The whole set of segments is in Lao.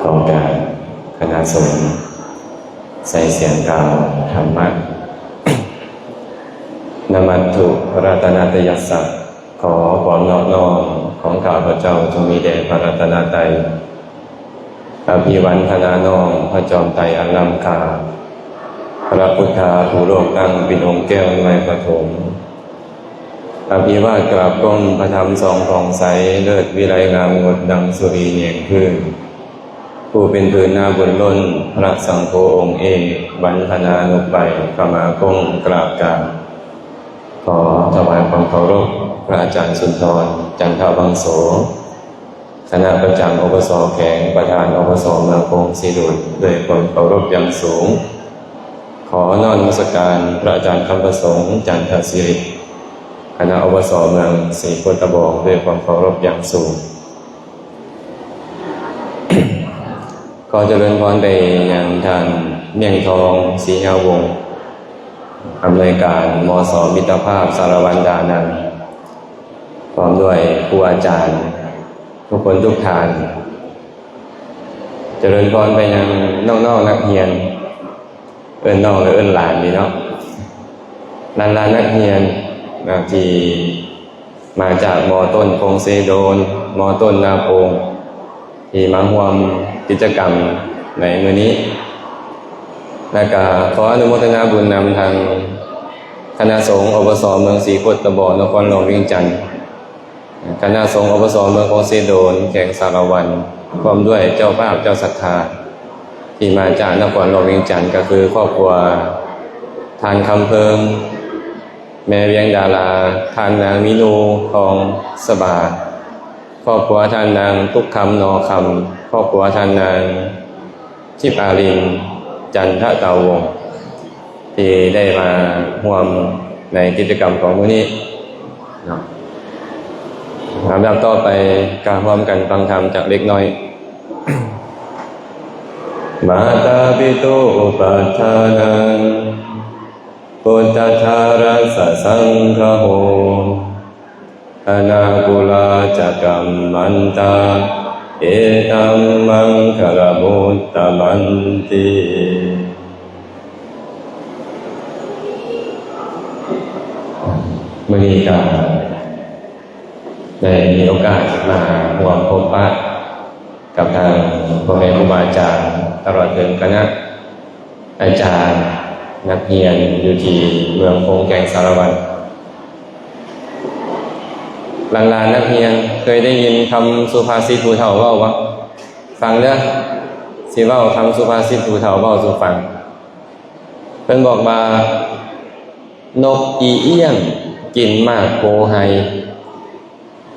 ຕ້ອງການຄະນະສົງໃສ່ສຽງກ່າວທຳມະ. ນະມັດຖຸລັດຕະນະຕະຍັດສະ ຂໍຄວາມນອບນ້ອມຂອງຂ້າພະເຈົ້າຈົ່ງມີແດ່ພະລັດຕະນະໄຕ. ອະພິວັນທະນານ້ອມພະຈອມໄຕອັນລ້ຳຄ່າ, ພະພຸດທະຜູ້ໂລກຕັ້ງເປັນອົງແກ້ວໜ່ວຍປະຖົມ. ອະພິວາດກາບກົ້ມພະທຳສ່ອງຜ່ອງໃສ, ເລີດວິໄລງາມງົດດັ່ງສຸຣີແຍງພື້ນ. ຜູ້ເປັນພື້ນນາບຸນລົ້ນ, ພະສັງໂຄອົງເອກ, ວັນທະນານຸບໄວ, ຂະມາກົ້ມກາບການ. ຂໍຖວາຍຄວາມເຄົາລົບພະອາຈານສຸນທອນ ຈັນທະວັງໂສ, ຄະນະປະຈຳ ອບສ ແຂວງ, ປະທານ ອບສ ເມືອງຄົງສີໂດນ ດ້ວຍຄວາມເຄົາລົບຢ່າງສູງ. ຂໍນ້ອມນະມັດສະການພະອາຈານຄຳປະສົງ ຈັນທະສິລິ, ຄະນະ ອບສ ເມືອງສີໂຄດຕະບອງ ດ້ວຍຄວາມເຄົາລົບຢ່າງສູງ. ຂໍຈະເລີນພອນໄປຍັງທ່ານ ມຽງທອງ ສີຍາວົງ, ອຳນວຍການ ມສ ມິດຕະພາບ ສາລະວັນດານັງ, ພ້ອມດ້ວຍຄູອາຈານທຸກຄົນທຸກທ່ານ. ຈະເລີນພອນໄປຍັງນ້ອງໆນັກຮຽນ, ເອີ້ນນ້ອງ ຫຼື ເອີ້ນຫຼານດີເນາະ, ຫຼານໆນັກຮຽນນະ ທີ່ມາຈາກ ມ.ຕົ້ນ ຄົງເຊໂດນ, ມ.ຕົ້ນ ນາໂປງ ທີ່ມາຮ່ວມກິດຈະກຳໃນມື້ນີ້. ແລະກະຂໍອະນຸໂມທະນາບຸນນຳທາງຄະນະສົງ ອບສ ເມືອງສີໂຄດຕະບອງ ນະຄອນຫຼວງວຽງຈັນ, ຄະນະສົງ ອບສ ເມືອງຄົງເຊໂດນ ແຂວງສາລະວັນ, ພ້ອມດ້ວຍເຈົ້າພາບເຈົ້າສັດທາທີ່ມາຈາກນະຄອນຫຼວງວຽງຈັນ, ກໍຄືຄອບຄົວທ່ານຄຳເພີງ, ແມ່ວຽງດາລາ, ທ່ານນາງມີນູ ທອງສະບາ, ຄອບຄົວທ່ານນາງຕຸກຄຳ ໜໍຄຳ, ຄອບຄົວທ່ານນາງທິບອາລິນ ຈັນທະຕາວົງ ທີ່ໄດ້ມາຮ່ວມໃນກິດຈະກຳຂອງມື້ນີ້ເນາະ. ລຳດັບຕໍ່ໄປກໍຮ່ວມກັນຟັງທຳຈັກເລັກນ້ອຍ. ມາຕາປິຕຸອຸປັດຖານັງ ປຸດທະທາຣັດສະສັງຄະໂຫ ອະນາຄຸລາຈະກັມມັນຕາ ເອຕັມມັງຄະລະມຸດຕະມັນຕິ. ມື້ນີ້ກໍໄດ້ມີໂອກາດມາຮ່ວມພົບປະກັບທາງພໍ່ແມ່ຄູບາອາຈານ ຕະຫຼອດເຖິງຄະນະ ອາຈານນັກຮຽນຢູ່ທີ່ເມືອງຄົງ ແຂວງສາລະວັນ. ຫຼານໆນັກຮຽນເຄີຍໄດ້ຍິນຄຳສຸພາສິດຜູ້ເຖົ້າເວົ້າບໍ່? ຟັງເດີ, ຊິເວົ້າຄຳສຸພາສິດຜູ້ເຖົ້າເວົ້າສູ່ຟັງ. ເພິ່ນບອກວ່າ ນົກອີອ່ຽງກິນໝາກໂພໄຮ,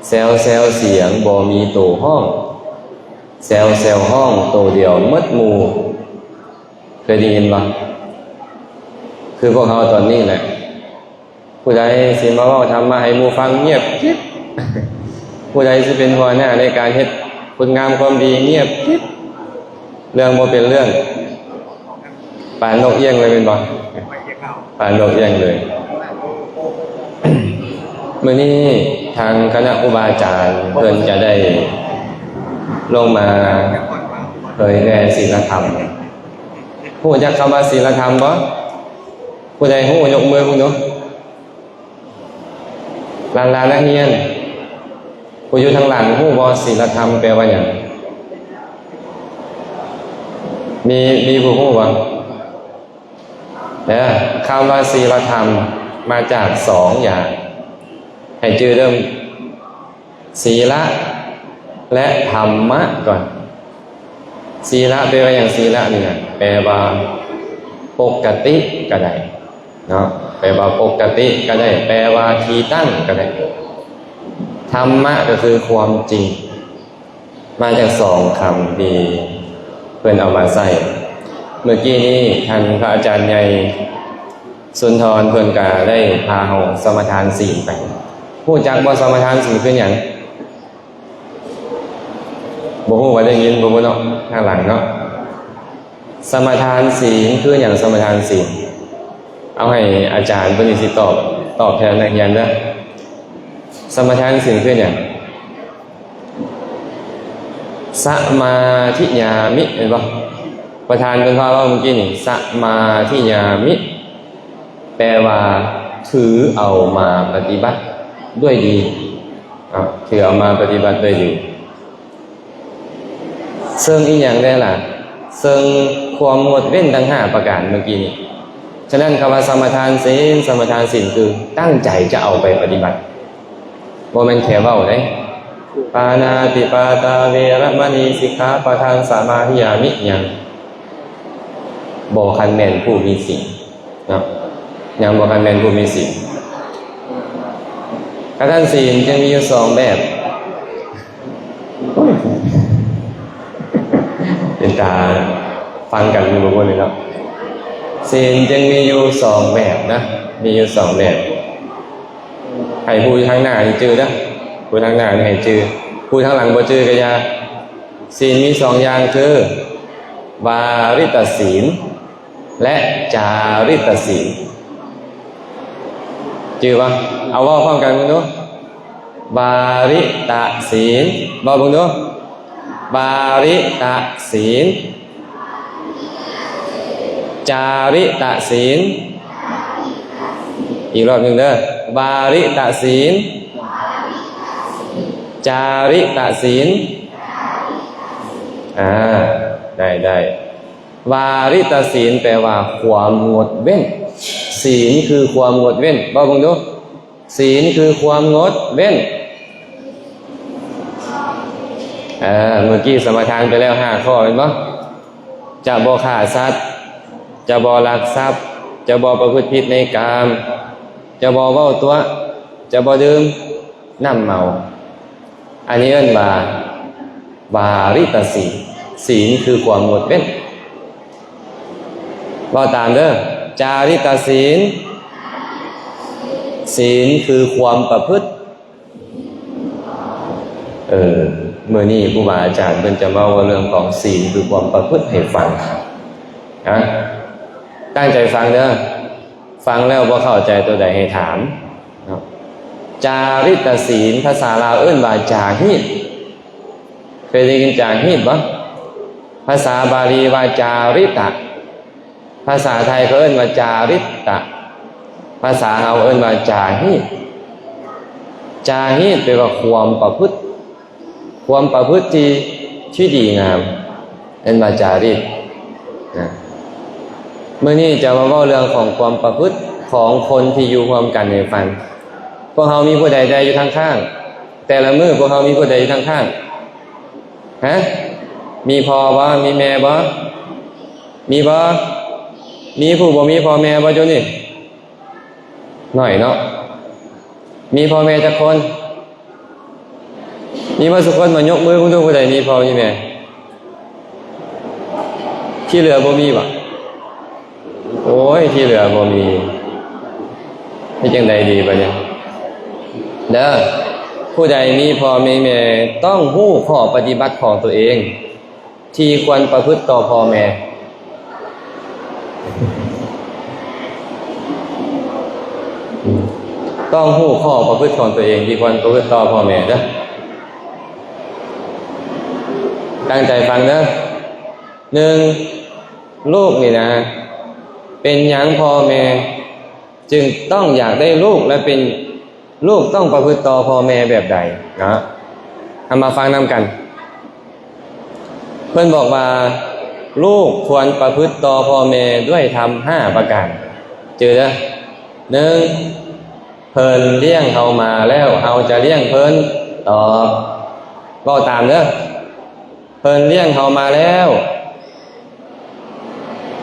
ແຊວໆສຽງບໍ່ມີໂຕຮ້ອງ, ແຊວໆຮ້ອງໂຕດຽວໝົດໝູ່. ເຄີຍໄດ້ຍິນບໍ່? ຄືພວກເຮົາຕອນນີ້ແຫຼະ, ຜູ້ໃດຊິມາເວົ້າທຳມະໃຫ້ໝູ່ຟັງ ງຽບກິບ, ຜູ້ໃດຊິເປັນຫົວໜ້າໃນການເຮັດຄຸນງາມຄວາມດີ ງຽບກິບ, ເລື່ອງບໍ່ເປັນເລື່ອງ, ປານນົກອຽງເລີຍແມ່ນບໍ່? ປານນົກອຽງເລີຍ. ມື້ນີ້ທາງຄະນະຄູບາອາຈານເພິ່ນຈະໄດ້ລົງມາເຜີຍແຜ່ສີລະທຳ. ຮູ້ຈັກຄຳວ່າສີລະທຳບໍ່? ຜູ້ໃດຮູ້ຍົກມືເບິ່ງດູ. ຫຼານໆນັກຮຽນ ຜູ້ຢູ່ທາງຫຼັງ ຮູ້ບໍ່ ສີລະທຳແປວ່າຫຍັງ? ມີ ມີຜູ້ຮູ້ບໍ່? ເອີ ຄຳວ່າສີລະທຳມາຈາກສອງຢ່າງ, ໃຫ້ຈື່ເດີ້ ສີລະ ແລະ ທຳມະກ່ອນ. ສີລະແປວ່າຫຍັງ? ສີລະນີ້ນະ ແປວ່າປົກກະຕິກໍໄດ້ເນາະ, ແປວ່າປົກກະຕິກໍໄດ້, ແປວ່າທີ່ຕັ້ງກໍໄດ້. ທຳມະກໍຄືຄວາມຈິງ. ມາຈາກສອງຄຳທີ່ເພິ່ນເອົາມາໃຊ້. ເມື່ອກີ້ນີ້ທ່ານພະອາຈານໃຫຍ່ສຸນທອນເພິ່ນກະໄດ້ພາເຮົາສະມາທານສີນໄປ. ຮູ້ຈັກບໍ່ ສະມາທານສີນຄືຫຍັງ? ບໍ່ຮູ້ວ່າໄດ້ຍິນບໍ່ເນາະ ທາງຫຼັງເນາະ. ສະມາທານສີນຄືຫຍັງ? ສະມາທານສີນ ເອົາໃຫ້ອາຈານເພິ່ນຊິຕອບ ຕອບແທນນັກຮຽນເດີ້. ສະມາທານສີນຄືຫຍັງ? ສ ສະມາທິຍາມິ ແມ່ນບໍ່? ປະທານເພິ່ນພາເວົ້າເມື່ອກີ້ນີ້ ສະມາທິຍາມິ ແປວ່າຖືເອົາມາປະຕິບັດດ້ວຍດີ ເນາະ ຖືເອົາມາປະຕິບັດດ້ວຍດີ ເຊິ່ງອີ່ຫຍັງແດ່ລະ? ເຊິ່ງຄວາມງົດເວັ້ນທັງຫ້າປະການເມື່ອກີ້ນີ້. ສະນັ້ນ ຄຳວ່າສະມາທານສິນ ສະມາທານສິນ ຄືຕັ້ງໃຈຈະເອົາໄປປະຕິບັດ. ບໍ່ແມ່ນແຄ່ເວົ້າເດ້. ປານາຕິປາຕາເວລະມະນີ ສິກຂາປະທັງສະມາທິຍາມິ ຍັງບໍ່ທັນແມ່ນຜູ້ມີສິນເນາະ ຍັງບໍ່ທັນແມ່ນຜູ້ມີສິນ. ກະທັນສິນຈຶ່ງມີຢູ່ສອງແບບ. ເປັນຕາຟັງກັນຢູ່ບໍ່ພຸ້ນເນາະ. ສິນຈຶ່ງມີຢູ່ສອງແບບນະ ມີຢູ່ສອງແບບ. ໃຫ້ຜູ້ຢູ່ທາງໜ້ານີ້ຈື່ເດີ ຜູ້ທາງໜ້ານີ້ໃຫ້ຈື່ ຜູ້ທາງຫຼັງບໍ່ຈື່ກະຢ່າ. ສິນມີສອງຢ່າງຄື ວາລິຕະສິນ ແລະ ຈາລິຕະສິນ ຈື່ບໍ່? ເອົາເວົ້າພ້ອມກັນເບິ່ງດູ. ວາລິຕະສິນ ເວົ້າເບິ່ງດູ. ວາລິຕະສິນ ຈາລິຕະສິນ. ອີກຮອບໜຶ່ງເດີ. ວາລິຕະສິນ ຈາລິຕະສິນ. ອາ ໄດ້ ໄດ້. ວາລິຕະສິນ ແປວ່າຄວາມງົດເວັ້ນ. ສິນຄືຄວາມງົດເວັ້ນ. ເວົ້າເບິ່ງດູ. ສິນຄືຄວາມງົດເວັ້ນ. ເອີ ເມື່ອກີ້ສະມາທານໄປແລ້ວຫ້າຂໍ້ແມ່ນບໍ່? ຈະບໍ່ຂ້າສັດ, ຈະບໍ່ລັກຊັບ, ຈະບໍ່ປະພຶດຜິດໃນກາມ, ຈະບໍ່ເວົ້າຕົວະ, ຈະບໍ່ດື່ມນ້ຳເມົາ. ອັນນີ້ເອີ້ນວ່າ ວາລິຕະສິນ. ສິນຄືຄວາມງົດເວັ້ນ. ເວົ້າຕາມເດີ. ຈາລິຕະສິນ. ສິນຄືຄວາມປະພຶດ. ເອີ ມື້ນີ້ຄູບາອາຈານເພິ່ນຈະມາເວົ້າເລື່ອງຂອງສິນຄືຄວາມປະພຶດໃຫ້ຟັງນະ. ຕັ້ງໃຈຟັງເດີ. ຟັງແລ້ວບໍ່ເຂົ້າໃຈຕົວໃດໃຫ້ຖາມເນາະ. ຈາລິຕະສິນ ພາສາລາວເອີ້ນວ່າຈາຮີດ. ເຄີຍໄດ້ຍິນຈາຮີດບໍ່? ພາສາບາລີວ່າຈາລິຕະ, ພາສາໄທເຂົາເອີ້ນວ່າຈາຣິດຕະ, ພາສາເຮົາເອີ້ນວ່າຈາຮີດ. ຈາຮີດແປວ່າຄວາມປະພຶດ, ຄວາມປະພຶດທີ່ ທີ່ດີງາມ ເອີ້ນວ່າຈາຣີດນະ. ມື້ນີ້ຈະມາເວົ້າເລື່ອງຂອງຄວາມປະພຶດຂອງຄົນທີ່ຢູ່ຮ່ວມກັນໃນຝັນ. ພວກເຮົາມີຜູ້ໃດແດ່ຢູ່ຂ້າງໆ? ແຕ່ລະມື້ພວກເຮົາມີຜູ້ໃດຢູ່ຂ້າງໆ? ຮະ? ມີພໍ່ບໍ່? ມີແມ່ບໍ່? ມີບໍ່? ມີຜູ້ບໍ່ມີພໍ່ແມ່ບໍ່? ຈຸນີ້ໜ້ອຍເນາະ. ມີພໍ່ແມ່ຈັກຄົນ? ມີໝົດທຸກຄົນ ມາຍົກມືເບິ່ງດູ ຜູ້ໃດມີພໍ່ມີແມ່? ທີ່ເຫຼືອບໍ່ມີບໍ? ໂອ້ຍ ທີ່ເຫຼືອບໍ່ມີ. ເຮັດຈັ່ງໃດດີບາດນີ້? ເດີ ຜູ້ໃດມີພໍ່ມີແມ່ ຕ້ອງຮູ້ຂໍ້ປະຕິບັດຂອງຕົວເອງ ທີ່ຄວນປະພຶດຕໍ່ພໍ່ແມ່. ຕ້ອງຮູ້ຂໍ້ປະພຶດຂອງຕົວເອງ ທີ່ຄວນປະພຶດຕໍ່ພໍ່ແມ່ເດີ. ຕັ້ງໃຈຟັງເດີ. ໜຶ່ງ ລູກນີ້ນະ ເປັນຫຍັງພໍ່ແມ່ຈຶ່ງຕ້ອງຢາກໄດ້ລູກ ແລະ ເປັນ ລູກຕ້ອງປະພຶດຕໍ່ພໍ່ແມ່ແບບໃດເນາະ? ເຮົາມາຟັງນຳກັນ. ເພິ່ນບອກວ່າ ລູກຄວນປະພຶດຕໍ່ພໍ່ແມ່ດ້ວຍທຳຫ້າປະການ. ຈື່ເດີ. ໜຶ່ງ ເພິ່ນລ້ຽງເຮົາມາແລ້ວ ເຮົາຈະລ້ຽງເພິ່ນຕອບ. ເວົ້າຕາມເດີ. ເພິ່ນລ້ຽງເຮົາມາແລ້ວ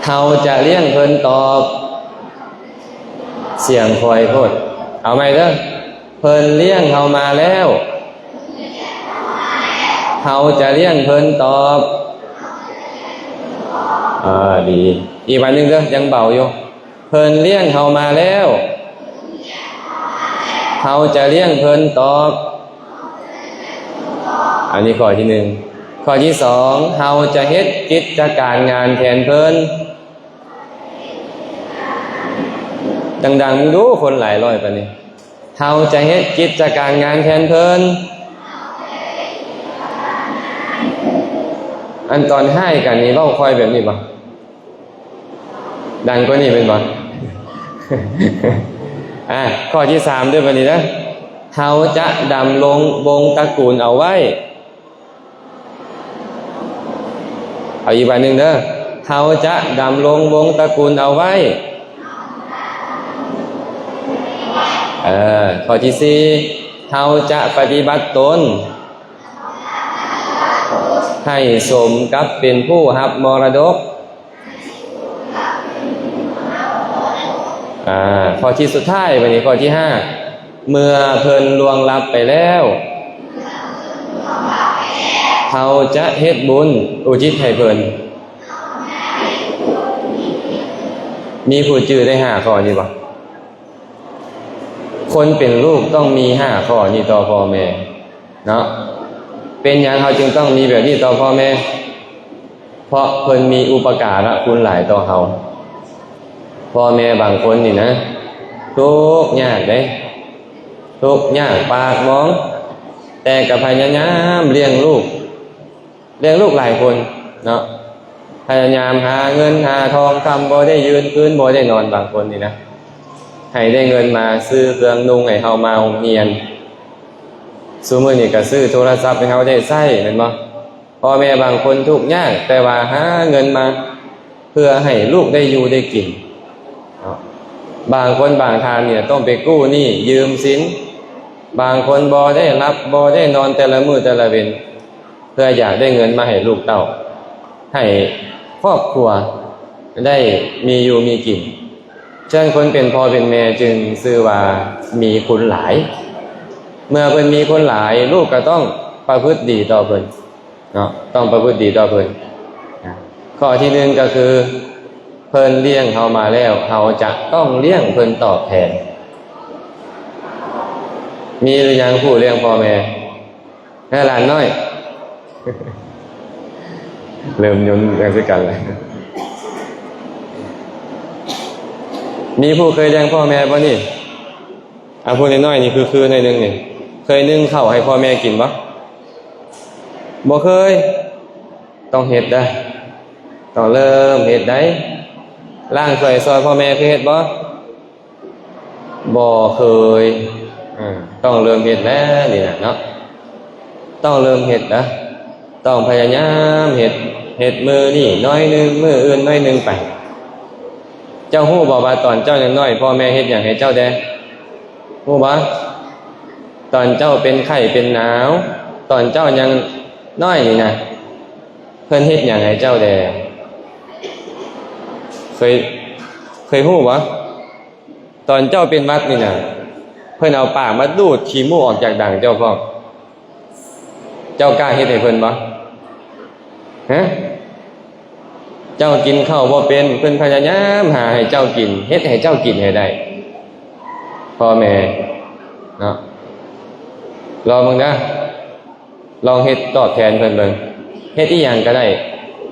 ເຮົາຈະລ້ຽງເພິ່ນຕອບ. ສຽງຄ່ອຍໂພດ. ເອົາໃໝ່ເດີ. ເພິ່ນລ້ຽງເຮົາມາແລ້ວ ເຮົາຈະລ້ຽງເພິ່ນຕອບ. ເອີ ດີ. ອີກບາດໜຶ່ງເດີ ຍັງເບົາຢູ່. ເພິ່ນລ້ຽງເຮົາມາແລ້ວ ເຮົາຈະລ້ຽງເພິ່ນຕອບ. ອັນນີ້ຂໍ້ທີໜຶ່ງ. ຂໍ້ທີສອງ ເຮົາຈະເຮັດກິດຈະການງານແທນເພິ່ນ. ດັງໆ ດູ ຄົນຫຼາຍຮ້ອຍປານນີ້. ເຮົາຈະເຮັດກິດຈະການງານແທນເພິ່ນ. ອັນຕອນຮ້າຍກັນນີ້ເວົ້າຄ່ອຍແບບນີ້ບໍ່? ດັງກວ່ານີ້ແມ່ນບໍ່? ອ່າ ຂໍ້ທີສາມເດີ້ ບັດນີ້ເດີ້. ເຮົາຈະດຳລົງວົງຕະກູນເອົາໄວ້. ເອົາອີກບາດໜຶ່ງເດີ້. ເຮົາຈະດຳລົງວົງຕະກູນເອົາໄວ້. ເອີ ຂໍ້ທີສີ່ ເຮົາຈະປະຕິບັດຕົນໃຫ້ສົມກັບເປັນຜູ້ຮັບມໍລະດົກ. ອ່າ ຂໍ້ທີສຸດທ້າຍ ບັດນີ້ ຂໍ້ທີຫ້າ ເມື່ອເພິ່ນລ່ວງລັບໄປແລ້ວ ເຮົາຈະເຮັດບຸນອຸທິດໃຫ້ເພິ່ນ. ມີຜູ້ຈື່ໄດ້ຫ້າຂໍ້ນີ້ບໍ່? ຄົນເປັນລູກຕ້ອງມີຫ້າຂໍ້ນີ້ຕໍ່ພໍ່ແມ່ເນາະ. ເປັນຫຍັງເຮົາຈຶ່ງຕ້ອງມີແບບນີ້ຕໍ່ພໍ່ແມ່? ເພາະເພິ່ນມີອຸປະກາລະຄຸນຫຼາຍຕໍ່ເຮົາ. ພໍ່ແມ່ບາງຄົນນີ້ນະ ທຸກຍາກເດ້ ທຸກຍາກປາກໝອງ ແຕ່ກໍພະຍາຍາມລ້ຽງລູກ ລ້ຽງລູກຫຼາຍຄົນເນາະ ພະຍາຍາມຫາເງິນຫາທອງຄຳ ບໍ່ໄດ້ຢືນຄືນ ບໍ່ໄດ້ນອນ ບາງຄົນນີ້ນະ ໃຫ້ໄດ້ເງິນມາຊື້ເຄື່ອງນຸ່ງໃຫ້ເຮົາມາໂຮງຮຽນ. ຊຸມື້ນີ້ກໍຊື້ໂທລະສັບໃຫ້ເຮົາໄດ້ໃຊ້ແມ່ນບໍ່? ພໍ່ແມ່ບາງຄົນທຸກຍາກ ແຕ່ວ່າຫາເງິນມາເພື່ອໃຫ້ລູກໄດ້ຢູ່ໄດ້ກິນເນາະ. ບາງຄົນບາງທ່ານນີ້ຕ້ອງໄປກູ້ໜີ້ຢືມສິນ, ບາງຄົນບໍ່ໄດ້ຫຼັບບໍ່ໄດ້ນອນແຕ່ລະມື້ແຕ່ລະເວັນ ເພື່ອຢາກໄດ້ເງິນມາໃຫ້ລູກເຕົ້າ ໃຫ້ຄອບຄົວໄດ້ມີຢູ່ມີກິນ. ເຊິ່ງຄົນເປັນພໍ່ເປັນແມ່ຈຶ່ງຊື່ວ່າມີຄຸນຫຼາຍ. ເມື່ອເພິ່ນມີຄຸນຫຼາຍ ລູກກໍຕ້ອງປະພຶດດີຕໍ່ເພິ່ນເນາະ, ຕ້ອງປະພຶດດີຕໍ່ເພິ່ນ. ຂໍ້ທີໜຶ່ງກໍຄື ເພິ່ນລ້ຽງເຮົາມາແລ້ວ ເຮົາຈະຕ້ອງລ້ຽງເພິ່ນຕອບແທນ. ມີຫຼືຍັງຜູ້ລ້ຽງພໍ່ແມ່? ເອີ ຫຼານນ້ອຍ ເລີ່ມຍົນກັນຄືກັນແລ້ວ. ມີຜູ້ເຄີຍລ້ຽງພໍ່ແມ່ບໍ່ນີ້? ອາ ຜູ້ນ້ອຍໆນີ້ຄືໆໜ້ອຍໜຶ່ງນີ້ ເຄີຍໜຶ້ງເຂົ້າໃຫ້ພໍ່ແມ່ກິນບໍ່? ບໍ່ເຄີຍ. ຕ້ອງເຮັດເດີ້ ຕ້ອງເລີ່ມເຮັດໄດ໋. ລ້າງຖ້ວຍຊ່ອຍພໍ່ແມ່ເຄີຍເຮັດບໍ່? ບໍ່ເຄີຍ. ເອີ ຕ້ອງເລີ່ມເຮັດແລ້ວນີ້ນະເນາະ, ຕ້ອງເລີ່ມເຮັດນະ, ຕ້ອງພະຍາຍາມເຮັດ, ເຮັດມື້ນີ້ໜ້ອຍໜຶ່ງ ມື້ອື່ນໜ້ອຍໜຶ່ງໄປ. ເຈົ້າຮູ້ບໍ່ວ່າຕອນເຈົ້າຍັງນ້ອຍ ພໍ່ແມ່ເຮັດຫຍັງໃຫ້ເຈົ້າແດ່? ຮູ້ບໍ່? ຕອນເຈົ້າເປັນໄຂ້ເປັນໜາວ ຕອນເຈົ້າຍັງນ້ອຍນີ້ນະ ເພິ່ນເຮັດຫຍັງໃຫ້ເຈົ້າແດ່? ເຄີຍ, ເຄີຍຮູ້ບໍ່? ຕອນເຈົ້າເປັນຫວັດນີ້ນະ ເພິ່ນເອົາປາກມາດູດຂີ້ມູກອອກຈາກດັງເຈົ້າພ້ອມ. ເຈົ້າກ້າເຮັດໃຫ້ເພິ່ນບໍ່? ຮະ? ເຈົ້າກິນເຂົ້າບໍ່ເປັນ ເພິ່ນພະຍາຍາມຫາໃຫ້ເຈົ້າກິນ, ເຮັດໃຫ້ເຈົ້າກິນໃຫ້ໄດ້. ພໍ່ແມ່ເນາະ ລອງເບິ່ງເດີ້. ລອງເຮັດຕອບແທນເພິ່ນເບິ່ງ. ເຮັດອີ່ຫຍັງກໍໄດ້,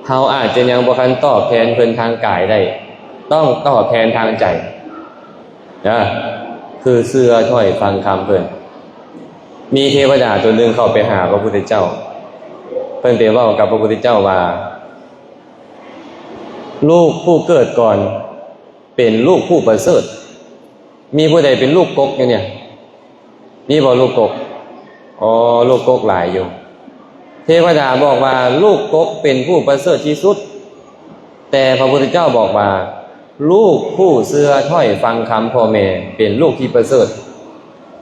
ເຮົາອາດຈະຍັງບໍ່ທັນຕອບແທນເພິ່ນທາງກາຍໄດ້, ຕ້ອງຕອບແທນທາງໃຈນະ, ຄືເຊື່ອຖ້ອຍຟັງຄຳເພິ່ນ. ມີເທວະດາຕົວໜຶ່ງເຂົ້າໄປຫາພະພຸດທະເຈົ້າ, ເພິ່ນໄປເວົ້າກັບພະພຸດທະເຈົ້າວ່າ ລູກຜູ້ເກີດກ່ອນເປັນລູກຜູ້ປະເສີດ. ມີຜູ້ໃດເປັນລູກກົກຢູ່ນີ້? ມີບໍ່ລູກກົກ? ອໍ ລູກກົກຫຼາຍຢູ່. ເທວະດາບອກວ່າລູກກົກເປັນຜູ້ປະເສີດທີ່ສຸດ, ແຕ່ພະພຸດທະເຈົ້າບອກວ່າ ລູກຜູ້ເຊື່ອຖ້ອຍຟັງຄຳພໍ່ແມ່ເປັນລູກທີ່ປະເສີດ.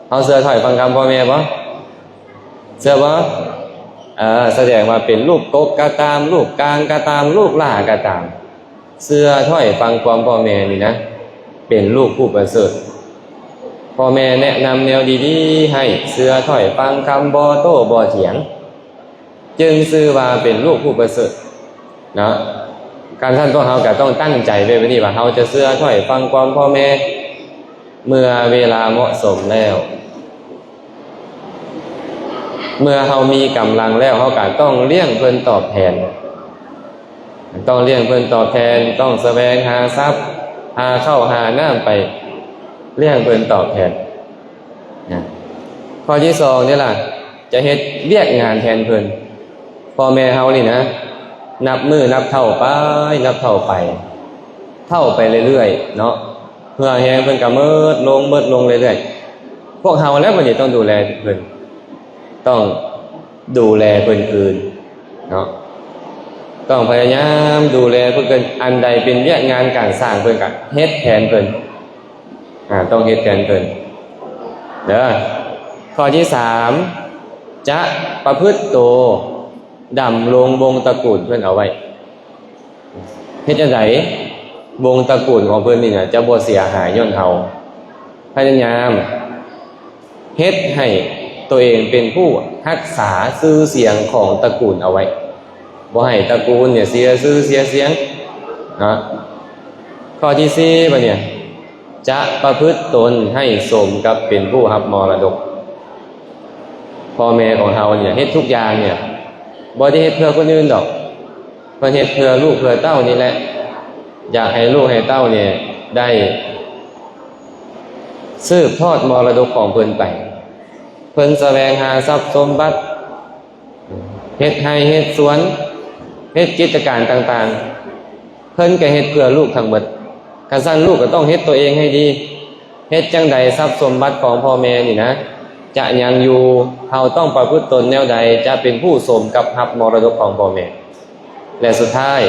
ເຮົາເຊື່ອຖ້ອຍຟັງຄຳພໍ່ແມ່ບໍ່? ເຊື່ອບໍ່? ເອີ ສະແດງວ່າເປັນລູກກົກກໍຕາມ, ລູກກາງກໍຕາມ, ລູກຫຼ້າກໍຕາມ, ເຊື່ອຖ້ອຍຟັງຄວາມພໍ່ແມ່ນີ້ນະ ເປັນລູກຜູ້ປະເສີດ. ພໍ່ແມ່ແນະນຳແນວດີໆໃຫ້, ເຊື່ອຖ້ອຍຟັງຄຳ, ບໍ່ໂຕ້ບໍ່ຖຽງ, ຈຶ່ງຊື່ວ່າເປັນລູກຜູ້ປະເສີດເນາະ. ການຊັ້ນພວກເຮົາກໍຕ້ອງຕັ້ງໃຈໄວ້ແບບນີ້ວ່າ ເຮົາຈະເຊື່ອຖ້ອຍຟັງຄວາມພໍ່ແມ່ ເມື່ອເວລາເໝາະສົມແລ້ວ. ເມື່ອເຮົາມີກຳລັງແລ້ວ ເຮົາກໍຕ້ອງລ້ຽງເພິ່ນຕອບແທນ, ຕ້ອງລ້ຽງເພິ່ນຕອບແທນ, ຕ້ອງສະແຫວງຫາຊັບ, ຫາເຂົ້າຫານ້ຳໄປລ້ຽງເພິ່ນຕອບແທນນະ. ຂໍ້ທີສອງນີ້ລະ ຈະເຮັດວຽກງານແທນເພິ່ນ. ພໍ່ແມ່ເຮົານີ້ນະ ນັບມື້ນັບເທົ່າໄປ ນັບເທົ່າໄປ ເຖົ້າໄປເລື້ອຍໆເນາະ ເຫື່ອແຮງເພິ່ນກໍໝົດລົງ ໝົດລົງເລື້ອຍໆ. ພວກເຮົາແຫຼະບັດນີ້ຕ້ອງດູແລເພິ່ນ ຕ້ອງດູແລເພິ່ນຄືນເນາະ ຕ້ອງພະຍາຍາມດູແລເພິ່ນຄືນ. ອັນໃດເປັນວຽກງານການສ້າງ ເພິ່ນກໍເຮັດແທນເພິ່ນ ອາ ຕ້ອງເຮັດແທນເພິ່ນເດີ. ຂໍ້ທີສາມ ຈະປະພຶດໂຕດຳລົງວົງຕະກູນເພິ່ນເອົາໄວ້. ເຮັດຈັ່ງໃດວົງຕະກູນຂອງເພິ່ນນີ້ນະ ຈະບໍ່ເສຍຫາຍຍ້ອນເຮົາ? ພະຍາຍາມເຮັດໃຫ້ໂຕເອງເປັນຜູ້ຮັກສາຊື່ສຽງຂອງຕະກູນເອົາໄວ້ ບໍ່ໃຫ້ຕະກູນເນຍເສຍຊື່ເສຍສຽງເນາະ. ຂໍ້ທີສີ່ ບາດນີ້ ຈະປະພຶດຕົນໃຫ້ສົມກັບເປັນຜູ້ຮັບມໍລະດົກ. ພໍ່ແມ່ຂອງເຮົາເນຍເຮັດທຸກຢ່າງເນຍ ບໍ່ໄດ້ເຮັດເພື່ອຄົນອື່ນດອກ ເພິ່ນເຮັດເພື່ອລູກເພື່ອເຕົ້ານີ້ແຫຼະ ຢາກໃຫ້ລູກໃຫ້ເຕົ້າເນຍໄດ້ສືບທອດມໍລະດົກຂອງເພິ່ນໄປ. ເພິ່ນສະແຫວງຫາຊັບສົມບັດ ເຮັດໄຮ່ເຮັດສວນ ເຮັດກິດຈະການຕ່າງໆ ເພິ່ນກໍເຮັດເພື່ອລູກທັງໝົດ. ຄັນຊັ້ນລູກກໍຕ້ອງເຮັດຕົວເອງໃຫ້ດີ. ເຮັດຈັ່ງໃດຊັບສົມບັດຂອງພໍ່ແມ່ນີ້ນະ ຈະຍັງຢູ່? ເຮົາຕ້ອງປະພຶດຕົນແນວໃດ ຈະເປັນຜູ້ສົມກັບຮັບມໍລະດົກຂອງພໍ່ແມ່? ແລະ ສຸດທ້າຍ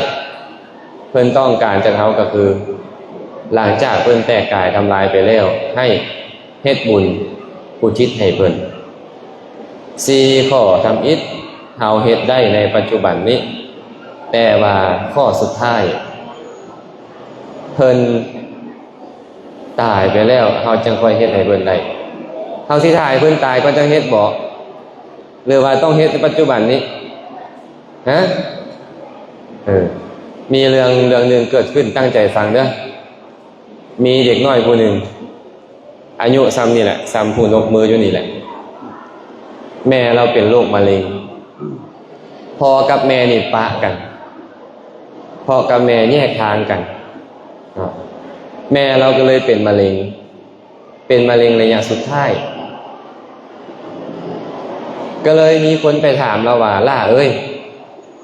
ເພິ່ນຕ້ອງການຈາກເຮົາກໍຄື ຫຼັງຈາກເພິ່ນແຕກກາຍທຳລາຍໄປແລ້ວ ໃຫ້ເຮັດບຸນອຸທິດໃຫ້ເພິ່ນ. ສີ່ຂໍ້ທຳອິດເຮົາເຮັດໄດ້ໃນປັດຈຸບັນນີ້ ແຕ່ວ່າຂໍ້ສຸດທ້າຍ ເພິ່ນຕາຍໄປແລ້ວ ເຮົາຈຶ່ງຄ່ອຍເຮັດໃຫ້ເພິ່ນໄດ້. ເຮົາຊິຖ້າໃຫ້ເພິ່ນຕາຍກ່ອນຈັ່ງເຮັດບໍ? ຫຼືວ່າຕ້ອງເຮັດໃນປັດຈຸບັນນີ້? ຮະ? ເອີ ມີເລື່ອງ ເລື່ອງໜຶ່ງເກີດຂຶ້ນ ຕັ້ງໃຈຟັງເດີ. ມີເດັກນ້ອຍຜູ້ໜຶ່ງ ອາຍຸຊ່ຳນີ້ແຫຼະ ຊ່ຳຜູ້ຍົກມືຢູ່ນີ້ແຫຼະ ແມ່ລາວເປັນໂລກມະເຮັງ. ພໍ່ກັບແມ່ນີ້ປະກັນ ພໍ່ກັບແມ່ແຍກທາງກັນເນາະ ແມ່ລາວກໍເລີຍເປັນມະເຮັງ ເປັນມະເຮັງໄລຍະສຸດທ້າຍ. ກໍເລີຍມີຄົນໄປຖາມລາວວ່າ ຫຼ້າເອີຍ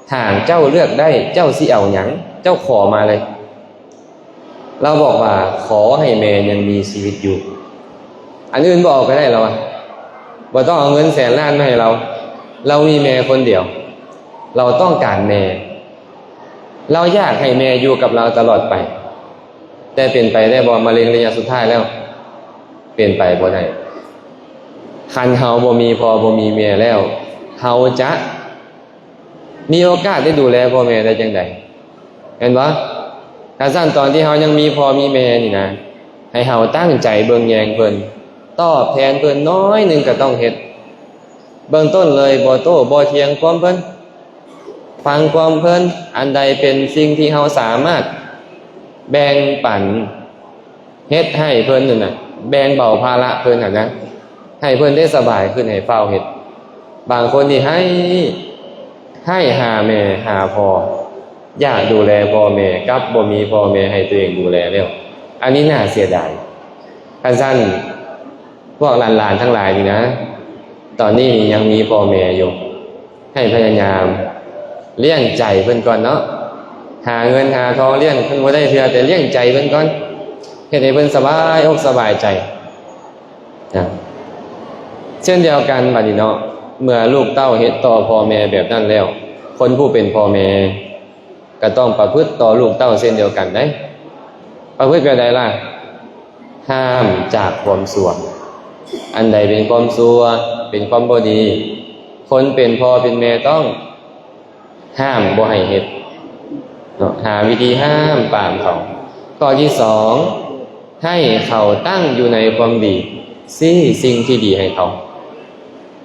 ຖ້າເຈົ້າເລືອກໄດ້ ເຈົ້າຊິເອົາຫຍັງ? ເຈົ້າຂໍມາເລີຍ. ລາວບອກວ່າ ຂໍໃຫ້ແມ່ຍັງມີຊີວິດຢູ່ ອັນອື່ນບໍ່ເອົາກໍໄດ້ ລາວວ່າ. ບໍ່ຕ້ອງເອົາເງິນແສນລ້ານມາໃຫ້ລາວ ລາວມີແມ່ຄົນດຽວ ລາວຕ້ອງການແມ່ ລາວຢາກໃຫ້ແມ່ຢູ່ກັບລາວຕະຫຼອດໄປ. ແຕ່ເປັນໄປໄດ້ບໍ່? ມະເຮັງໄລຍະສຸດທ້າຍແລ້ວ ເປັນໄປບໍ່ໄດ້. ຄັນເຮົາບໍ່ມີພໍ່ບໍ່ມີແມ່ແລ້ວ ເຮົາຈະ ມີໂອກາດໄດ້ດູແລພໍ່ແມ່ໄດ້ຈັ່ງໃດ? ແມ່ນບໍ່? ຄັນຊັ້ນຕອນທີ່ເຮົາຍັງມີພໍ່ມີແມ່ນີ້ນະ ໃຫ້ເຮົາຕັ້ງໃຈເບິ່ງແຍງເພິ່ນ ຕອບແທນເພິ່ນໜ້ອຍໜຶ່ງກໍຕ້ອງເຮັດ. ເບື້ອງຕົ້ນເລີຍ ບໍ່ໂຕ້ບໍ່ຖຽງຄວາມເພິ່ນ ຟັງຄວາມເພິ່ນ ອັນໃດເປັນສິ່ງທີ່ເຮົາສາມາດແບ່ງປັນ ເຮັດໃຫ້ເພິ່ນນັ້ນນະ ແບ່ງເບົາພາລະເພິ່ນຫັ້ນນະ ໃຫ້ເພິ່ນໄດ້ສະບາຍຂຶ້ນ ໃຫ້ຟ້າວເຮັດ. ບາງຄົນນີ້ໃຫ້ ໃຫ້ຫາແມ່ຫາພໍ່ ຢາກດູແລພໍ່ແມ່ ກັບບໍ່ມີພໍ່ແມ່ໃຫ້ຕົວເອງດູແລແລ້ວ ອັນນີ້ໜ້າເສຍດາຍ. ຄັນຊັ້ນ ພວກຫຼານໆທັງຫຼາຍນີ້ນະ ຕອນນີ້ນີ້ຍັງມີພໍ່ແມ່ຢູ່ ໃຫ້ພະຍາຍາມລ້ຽງໃຈເພິ່ນກ່ອນເນາະ. ຫາເງິນຫາທອງລ້ຽງເພິ່ນບໍ່ໄດ້ເທື່ອ ແຕ່ລ້ຽງໃຈເພິ່ນກ່ອນ ເຮັດໃຫ້ເພິ່ນສະບາຍອົກສະບາຍໃຈນະ. ເຊັ່ນດຽວກັນບັດນີ້ເນາະ ເມື່ອລູກເຕົ້າເຮັດຕໍ່ພໍ່ແມ່ແບບນັ້ນແລ້ວ ຄົນຜູ້ເປັນພໍ່ແມ່ກໍຕ້ອງປະພຶດຕໍ່ລູກເຕົ້າເຊັ່ນດຽວກັນເດ້. ປະພຶດແບບໃດລະ? ຫ້າມຈາກຄວາມຊົ່ວ. ອັນໃດເປັນຄວາມຊົ່ວ ເປັນຄວາມບໍ່ດີ ຄົນເປັນພໍ່ເປັນແມ່ຕ້ອງຫ້າມບໍ່ໃຫ້ເຮັດເນາະ ຫາວິທີຫ້າມປາມເຂົາ. ຂໍ້ທີສອງ ໃຫ້ເຂົາຕັ້ງຢູ່ໃນຄວາມດີ ຊີ້ສິ່ງທີ່ດີໃຫ້ເຂົາ.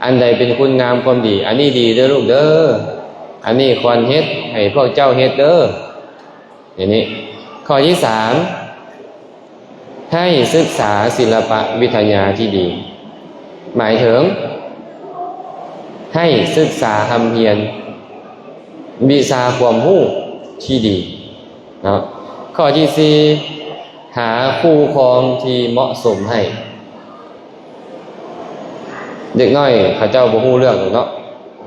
ອັນໃດເປັນຄຸນງາມຄວາມດີ ອັນນີ້ດີເດີລູກເດີ ອັນນີ້ຄວນເຮັດ ໃຫ້ພວກເຈົ້າເຮັດເດີ. ຢ່າງນີ້ ຂໍ້ທີສາມ ໃຫ້ສຶກສາສິລະປະວິທະຍາທີ່ດີ ໝາຍເຖິງໃຫ້ສຶກສາຮ່ຳຮຽນວິຊາຄວາມຮູ້ທີ່ດີເນາະ. ຂໍ້ທີສີ່ ຫາຄູ່ຄອງທີ່ເໝາະສົມໃຫ້. ເດັກນ້ອຍເຂົາເຈົ້າບໍ່ຮູ້ເລື່ອງດອກເນາະ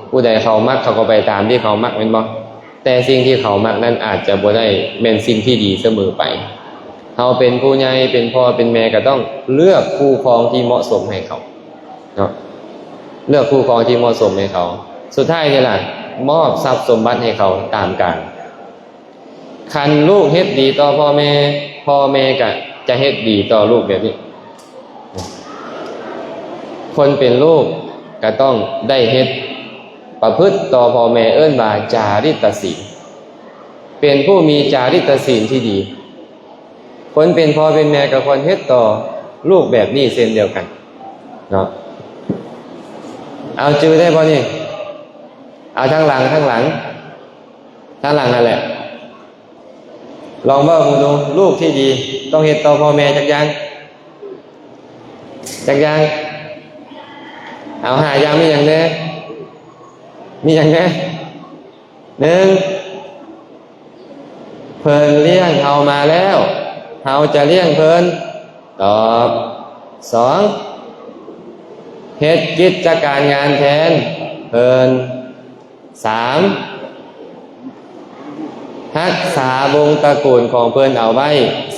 ຜູ້ໃດເຂົາມັກ ເຂົາກໍໄປຕາມທີ່ເຂົາມັກ ແມ່ນບໍ່? ຕ່ສິ່ງທີ່ເຂົາມັກນັ້ນອາດຈະບໍ່ໄດ້ແມ່ນສິ່ງທີ່ດີສະເໝີໄປ. ເຮົາເປັນຜູ້ໃຫຍ່ ເປັນພໍ່ເປັນແມ່ ກໍຕ້ອງເລືອກຄູ່ຄອງທີ່ເໝາະສົມໃຫ້ເຂົາເນາະ, ເລືອກຄູ່ຄອງທີ່ເໝາະສົມໃຫ້ເຂົາ. ສຸດທ້າຍນີ້ລະ ມອບຊັບສົມບັດໃຫ້ເຂົາຕາມການ. ຄັນລູກເຮັດດີຕໍ່ພໍ່ແມ່ ພໍ່ແມ່ກໍຈະເຮັດດີຕໍ່ລູກແບບນີ້. ຄົນເປັນລູກກໍຕ້ອງໄດ້ເຮັດ ປະພຶດຕໍ່ພໍ່ແມ່ ເອີ້ນວ່າຈາຣິຕະສີນ, ເປັນຜູ້ມີຈາຣິຕະສີນທີ່ດີ. ຄົນເປັນພໍ່ເປັນແມ່ກໍຄວນເຮັດຕໍ່ລູກແບບນີ້ເຊັ່ນດຽວກັນເນາະ. ເອົາຈື່ໄດ້ບໍ່ນີ້? ເອົາທາງຫຼັງ ທາງຫຼັງ ທາງຫຼັງຫັ້ນແຫຼະ. ລອງເວົ້າເບິ່ງດູ, ລູກທີ່ດີຕ້ອງເຮັດຕໍ່ພໍ່ແມ່ຈັກຢ່າງ? ຈັກຢ່າງ? ເອົາ ຫ້າຢ່າງ ມີຫຍັງແດ່? ມີຫຍັງແດ່? ໜຶ່ງ ເພິ່ນລ້ຽງເຮົາມາແລ້ວ ເຮົາຈະລ້ຽງເພິ່ນຕອບ. ສອງ ເຮັດກິດຈະການງານແທນເພິ່ນ. ສາມ ຮັກສາວົງຕະກູນຂອງເພິ່ນເອົາໄວ້.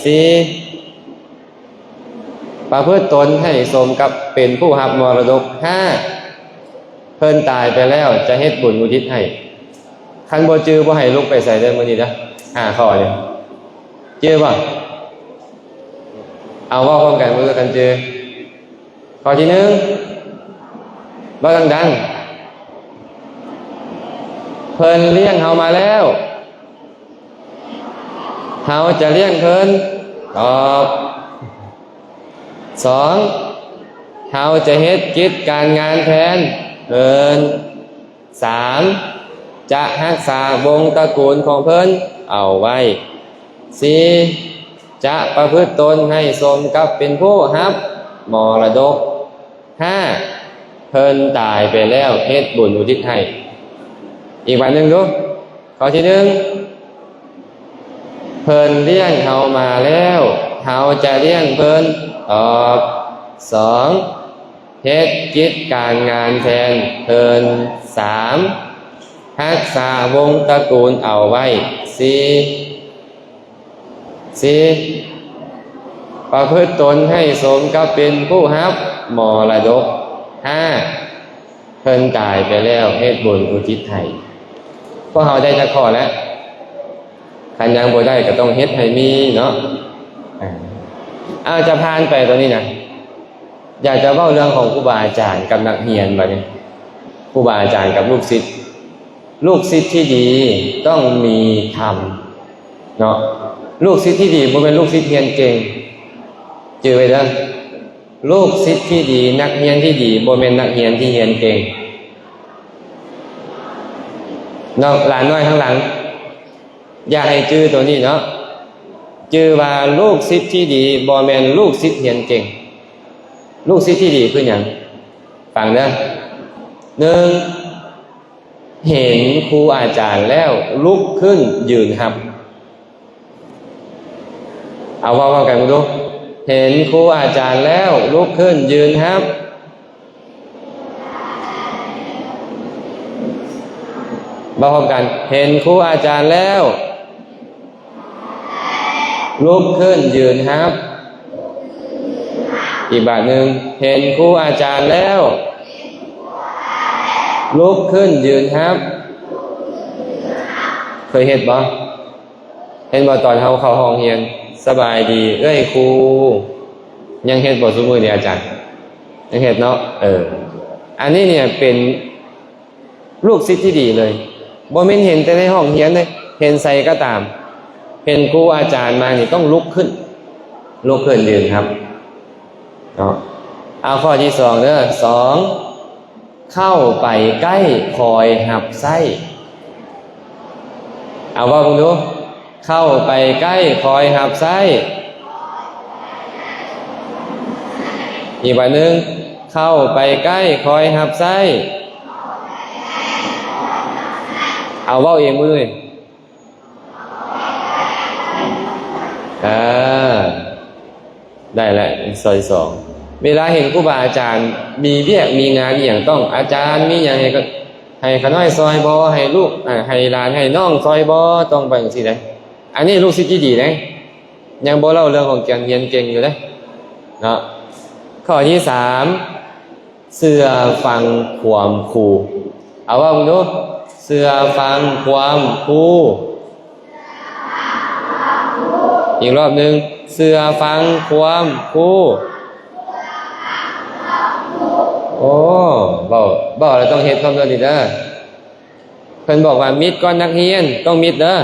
ສີ່ ປະພຶດຕົນໃຫ້ສົມກັບເປັນຜູ້ຮັບມໍລະດົກ. ຫ້າ ເພິ່ນຕາຍໄປແລ້ວຈະເຮັດບຸນອຸທິດໃຫ້. ຄັນບໍ່ຈື່ບໍ່ໃຫ້ລຸກໄປໃສເດີມື້ນີ້ເດີ. ຫ້າຂໍ້ນີ້ ຈື່ບໍ່? ເອົາ ເວົ້າພ້ອມກັນເບິ່ງ ຄັນຈື່. ຂໍ້ທີໜຶ່ງ ເວົ້າດັງໆ. ເພິ່ນລ້ຽງເຮົາມາແລ້ວ ເຮົາຈະລ້ຽງເພິ່ນຕອບ. ສອງ ເຮົາຈະເຮັດກິດການງານແທນເພິ່ນ. ສາມ ຈະຮັກສາວົງຕະກູນຂອງເພິ່ນເອົາໄວ້. ສີ່ ຈະປະພຶດຕົນໃຫ້ສົມກັບເປັນຜູ້ຮັບມໍລະດົກ. ຫ້າ ເພິ່ນຕາຍໄປແລ້ວເຮັດບຸນອຸທິດໃຫ້. ອີກບາດໜຶ່ງດູ. ຂໍ້ທີໜຶ່ງ ເພິ່ນລ້ຽງເຮົາມາແລ້ວ ເຮົາຈະລ້ຽງເພິ່ນຕອບ. ສອງ ເຮັດກິດການງານແທນເພິ່ນ. ສາມ ຮັກສາວົງຕະກູນເອົາໄວ້. ສີ່ ສີ່ ປະພຶດຕົນໃຫ້ສົມກັບເປັນຜູ້ຮັບມໍລະດົກ. ຫ້າ ເພິ່ນຕາຍໄປແລ້ວເຮັດບຸນອຸທິດໃຫ້. ພວກເຮົາໄດ້ຈັກຂໍ້ແລ້ວ? ຄັນຍັງບໍ່ໄດ້ກໍຕ້ອງເຮັດໃຫ້ມີເນາະ. ເອົາ ຈະຜ່ານໄປຕົວນີ້ນະ, ຢາກຈະເວົ້າເລື່ອງຂອງຄູບາອາຈານກັບນັກຮຽນບັດນີ້. ຄູບາອາຈານກັບລູກສິດ. ລູກສິດທີ່ດີຕ້ອງມີທຳເນາະ. ລູກສິດທີ່ດີບໍ່ແມ່ນລູກສິດຮຽນເກັ່ງ. ຈື່ໄວ້ເດີ. ລູກສິດທີ່ດີ, ນັກຮຽນທີ່ດີ ບໍ່ແມ່ນນັກຮຽນທີ່ຮຽນເກັ່ງ. ເນາະ ຫຼານນ້ອຍທາງຫຼັງ, ຢ່າໃຫ້ຈື່ໂຕນີ້ເນາະ. ຈື່ວ່າລູກສິດທີ່ດີບໍ່ແມ່ນລູກສິດຮຽນເກັ່ງ. ລູກສິດທີ່ດີຄືຫຍັງ? ຟັງເດີ. ໜຶ່ງ ເຫັນຄູອາຈານແລ້ວລຸກຂຶ້ນຢືນຮັບ. ເອົາ ເວົ້າ ເວົ້າກັນເບິ່ງດູ. ເຫັນຄູອາຈານແລ້ວລຸກຂຶ້ນຢືນຮັບ. ເວົ້າພ້ອມກັນ. ເຫັນຄູອາຈານແລ້ວລຸກຂຶ້ນຢືນຮັບ. ອີກບາດໜຶ່ງ. ເຫັນຄູອາຈານແລ້ວລຸກຂຶ້ນຢືນຮັບ. ເຄີຍເຮັດບໍ່? ເຫັນບໍ່ ຕອນເຮົາເຂົ້າຫ້ອງຮຽນ, ສະບາຍດີເອື້ອຍຄູ. ຍັງເຮັດບໍ່ຊຸມື້ນີ້ອາຈານ? ຍັງເຮັດເນາະ. ເອີ ອັນນີ້ເນຍເປັນລູກສິດທີ່ດີເລີຍ. ບໍ່ແມ່ນເຫັນແຕ່ໃນຫ້ອງຮຽນເດ້, ເຫັນໃສກໍຕາມ, ເຫັນຄູອາຈານມານີ້ຕ້ອງລຸກຂຶ້ນ, ລຸກຂຶ້ນຢືນຮັບເນາະ. ເອົາ ຂໍ້ທີສອງເດີ. ສອງ ເຂົ້າໄປໃກ້ຄອຍຮັບໃຊ້. ເອົາ ເວົ້າເບິ່ງດູ. ເຂົ້າໄປໃກ້ຄອຍຮັບໃຊ້. ອີກບາດໜຶ່ງ. ເຂົ້າໄປໃກ້ຄອຍຮັບໃຊ້. ເອົາ ເວົ້າເອງມື້ນີ້. ເອີ ໄດ້ແລ້ວ. ຂໍ້ທີສອງ ເວລາເຫັນຄູບາອາຈານມີວຽກມີງານອີ່ຫຍັງ, ຕ້ອງ ອາຈານມີຫຍັງໃຫ້ກໍ ໃຫ້ຂ້ານ້ອຍຊ່ອຍບໍ່? ໃຫ້ລູກ ໃຫ້ຫຼານໃຫ້ນ້ອງຊ່ອຍບໍ່? ຕ້ອງໄປຈັ່ງຊີ້ເດ້. ອັນນີ້ລູກສິດທີ່ດີເດ້ ຍັງບໍ່ເລົ່າເລື່ອງຂອງການຮຽນເກັ່ງຢູ່ເດ້ເນາະ. ຂໍ້ທີສາມ ເຊື່ອຟັງຄວາມຄູ. ເອົາ ເວົ້າເບິ່ງດູ. ເຊື່ອຟັງຄວາມຄູ. ອີກຮອບໜຶ່ງ ເຊື່ອຟັງຄວາມຄູ. ໂອ້ ເວົ້າ ເວົ້າແລ້ວຕ້ອງເຮັດພ້ອມເດີນີ້ເດີ. ເພິ່ນບອກວ່າມິດກ່ອນນັກຮຽນ ຕ້ອງມິດເດີ.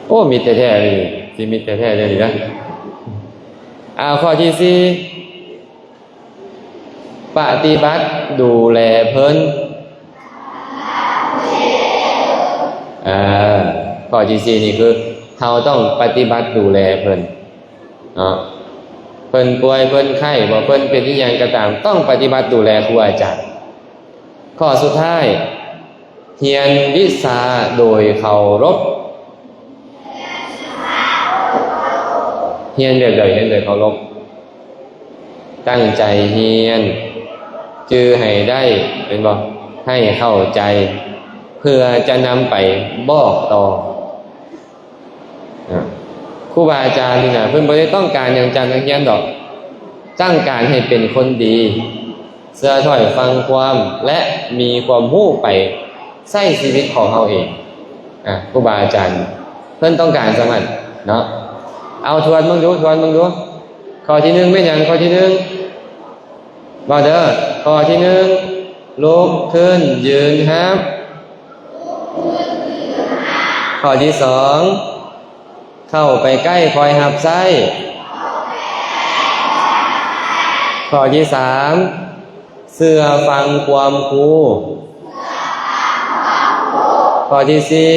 ໂອ້ ມິດແທ້ໆເລີຍ ຊິມິດແທ້ໆເລີຍນີ້ນະ. ອ້າວ ຂໍ້ທີສີ່ ປະຕິບັດດູແລເພິ່ນ. ເອີ ຂໍ້ທີສີ່ນີ້ຄືເຮົາຕ້ອງປະຕິບັດດູແລເພິ່ນເນາະ. ເພິ່ນປ່ວຍ ເພິ່ນໄຂ້ ບໍ່ ເພິ່ນເປັນອີ່ຫຍັງກໍຕາມ ຕ້ອງປະຕິບັດດູແລຄູອາຈານ. ຂໍ້ສຸດທ້າຍ ຮຽນວິຊາໂດຍເຄົາລົບ. ຮຽນແບບໃດ? ຮຽນໂດຍເຄົາລົບ. ຕັ້ງໃຈຮຽນ ຈື່ໃຫ້ໄດ້ ແມ່ນບໍ່? ໃຫ້ເຂົ້າໃຈ ເພື່ອຈະນຳໄປບອກຕໍ່. ອ່າ ຄູບາອາຈານນີ້ນະ ເພິ່ນບໍ່ໄດ້ຕ້ອງການຫຍັງຈາກນັກຮຽນດອກ, ຕ້ອງການໃຫ້ເປັນຄົນດີ, ເຊື່ອຖ້ອຍຟັງຄວາມ ແລະ ມີຄວາມຮູ້ໄປໃຊ້ຊີວິດຂອງເຮົາເອງ. ອ່າ ຄູບາອາຈານເພິ່ນຕ້ອງການສ່ຳນັ້ນເນາະ. ເອົາ ທວນເບິ່ງດູ ທວນເບິ່ງດູ. ຂໍ້ທີໜຶ່ງແມ່ນຫຍັງ? ຂໍ້ທີໜຶ່ງ ເວົ້າເດີ. ຂໍ້ທີໜຶ່ງ ລຸກຂຶ້ນຢືນຮັບ. ຂໍ້ທີສອງ ເຂົ້າໄປໃກ້ຄອຍຮັບໃຊ້. ຂໍ້ທີສາມ ເຊື່ອຟັງຄວາມຄູ. ຂໍ້ທີສີ່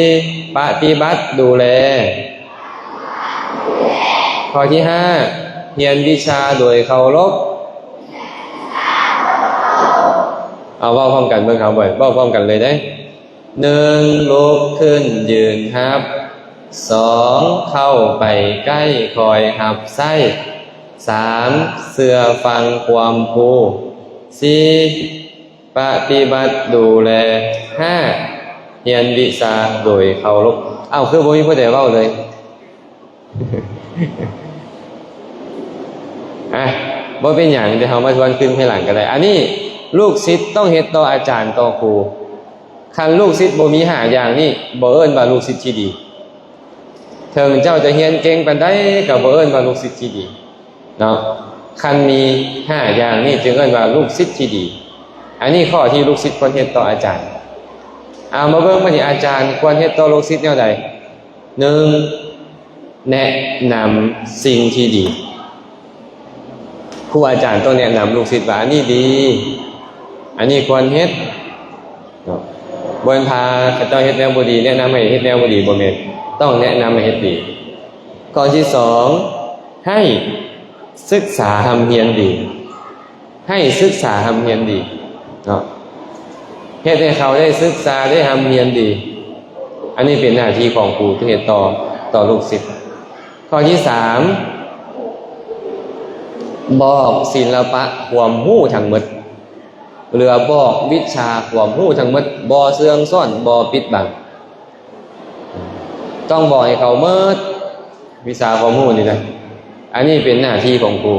ປະຕິບັດດູແລ. ຂໍ້ທີຫ້າ ຮຽນວິຊາໂດຍເຄົາລົບ. ເອົາ ເວົ້າພ້ອມກັນເບິ່ງ ເຮົາເວົ້າພ້ອມກັນເລີຍເດ້. ໜຶ່ງ ລຸກຂຶ້ນຢືນຮັບ. ສອງ ເຂົ້າໄປໃກ້ຄອຍຮັບໃຊ້. ສາມ ເຊື່ອຟັງຄວາມຄູ. ສີ່ ປະຕິບັດດູແລ. ຫ້າ ຮຽນວິຊາໂດຍເຄົາລົບ. ເອົ້າ ຄືບໍ່ມີຜູ້ໃດເວົ້າເລີຍ? ອ່ະ ບໍ່ເປັນຫຍັງ, ດຽວເຮົາມາທວນຄືນພາຍຫຼັງກໍໄດ້. ອັນນີ້ລູກສິດຕ້ອງເຮັດຕໍ່ອາຈານ, ຕໍ່ຄູ. ຄັນລູກສິດບໍ່ມີຫ້າຢ່າງນີ້, ບໍ່ເອີ້ນວ່າລູກສິດທີ່ດີ. ເຖິງເຈົ້າຈະຮຽນເກັ່ງປານໃດ, ກໍບໍ່ເອີ້ນວ່າລູກສິດທີ່ດີເນາະ. ຄັນມີຫ້າຢ່າງນີ້, ຈຶ່ງເອີ້ນວ່າລູກສິດທີ່ດີ. ອັນນີ້ຂໍ້ທີ່ລູກສິດຄວນເຮັດຕໍ່ອາຈານ. ເອົາ ມາເບິ່ງບາດນີ້, ອາຈານຄວນເຮັດຕໍ່ລູກສິດແນວໃດ? ໜຶ່ງ ແນະນຳສິ່ງທີ່ດີ. ຄູອາຈານຕ້ອງແນະນຳລູກສິດວ່າ ອັນນີ້ດີ, ອັນນີ້ຄວນເຮັດເນາະ. ບໍ່ແມ່ນພາເຂົາເຈົ້າເຮັດແນວບໍ່ດີ, ແນະນຳໃຫ້ເຮັດແນວບໍ່ດີ, ບໍ່ແມ່ນ. ຕ້ອງແນະນຳໃຫ້ເຮັດດີ. ຂໍ້ທີສອງ ໃຫ້ສຶກສາຮ່ຳຮຽນດີ. ໃຫ້ສຶກສາຮ່ຳຮຽນດີເນາະ, ເຮັດໃຫ້ເຂົາໄດ້ສຶກສາ ໄດ້ຮ່ຳຮຽນດີ. ອັນນີ້ເປັນໜ້າທີ່ຂອງຄູທີ່ເຮັດຕໍ່ ຕໍ່ລູກສິດ. ຂໍ້ທີສາມ ບອກສິລະປະຄວາມຮູ້ທັງໝົດ ຫຼືວ່າບອກວິຊາຄວາມຮູ້ທັງໝົດ, ບໍ່ເຊື່ອງຊ້ອນ, ບໍ່ປິດບັງ. ຕ້ອງບອກໃຫ້ເຂົາໝົດ ວິຊາຄວາມຮູ້ນີ້ນະ. ອັນນີ້ເປັນໜ້າທີ່ຂອງຄູ,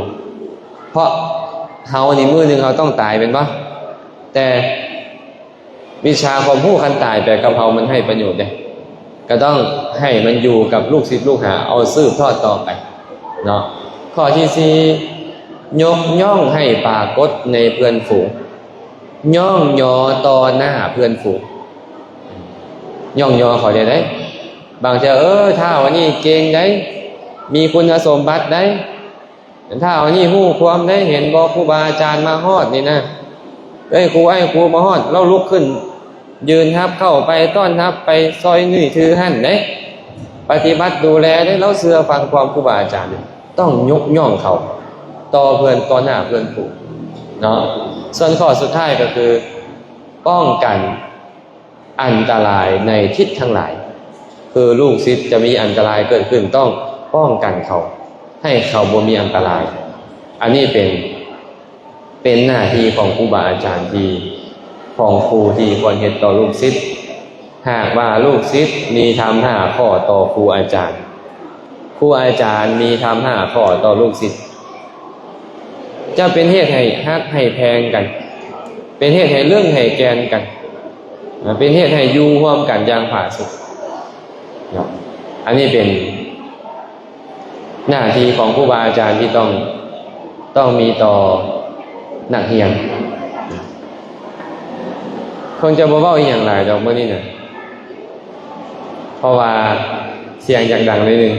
ເພາະເຮົານີ້ມື້ໜຶ່ງເຮົາຕ້ອງຕາຍແມ່ນບໍ່? ແຕ່ວິຊາຄວາມຮູ້ຄັນຕາຍໄປກັບເຮົາ ມັນໄຮ້ປະໂຫຍດເດ້, ກໍຕ້ອງໃຫ້ມັນຢູ່ກັບລູກສິດລູກຫາ ເອົາສືບທອດຕໍ່ໄປເນາະ. ຂໍ້ທີສີ່ ຍົກຍ້ອງໃຫ້ປາກົດໃນເພື່ອນຝູງ. ຍ້ອງຍໍຕໍ່ໜ້າເພື່ອນຝູງ. ຍ້ອງຍໍເຂົາໄດ້ໃດ໋. ບາງເທື່ອ ເອີ ທ້າວອັນນີ້ເກັ່ງໃດ໋, ມີຄຸນນະສົມບັດໃດ໋, ທ້າວອັນນີ້ຮູ້ຄວາມໃດ໋. ເຫັນບໍ່ ຄູບາອາຈານມາຮອດນີ້ນະ, ເອີຍ ຄູ ອ້າຍຄູມາຮອດ, ລາວລຸກຂຶ້ນ ຢືນຮັບເຂົ້າໄປ, ຕ້ອນຮັບໄປ, ຊ່ອຍນີ້ຖືຫັ້ນເດ້, ປະຕິບັດດູແລເດ້, ລາວເຊື່ອຟັງຄວາມຄູບາອາຈານ. ຕ້ອງຍົກຍ້ອງເຂົາຕໍ່ເພື່ອນ, ຕໍ່ໜ້າເພື່ອນຝູງເນາະ. ສ່ວນຂໍ້ສຸດທ້າຍກໍຄື ປ້ອງກັນອັນຕະລາຍໃນທິດທັງຫຼາຍ, ຄືລູກສິດຈະມີອັນຕະລາຍເກີດຂຶ້ນ, ຕ້ອງປ້ອງກັນເຂົາ ໃຫ້ເຂົາບໍ່ມີອັນຕະລາຍ. ອັນນີ້ເປັນ ເປັນໜ້າທີ່ຂອງຄູບາອາຈານທີ່ ຂອງຄູທີ່ຄວນເຮັດຕໍ່ລູກສິດ. ຫາກວ່າລູກສິດມີທຳຫ້າຂໍ້ຕໍ່ຄູອາຈານ, ຄູອາຈານມີທຳຫ້າຂໍ້ຕໍ່ລູກສິດ, ຈະເປັນເຫດໃຫ້ຮັກໃຫ້ແພງກັນ, ເປັນເຫດໃຫ້ເລິ້ງໃຫ້ແກ່ນກັນ, ເປັນເຫດໃຫ້ຢູ່ຮ່ວມກັນຢ່າງຜາສຸກເນາະ. ອັນນີ້ເປັນ ໜ້າທີ່ຂອງຄູບາອາຈານທີ່ຕ້ອງ, ຕ້ອງມີຕໍ່ນັກຮຽນ. ຄົງຈະບໍ່ເວົ້າອີ່ຫຍັງຫຼາຍດອກມື້ນີ້ນະ, ເພາະວ່າສຽງຢາກດັງໜ້ອຍໜຶ່ງ.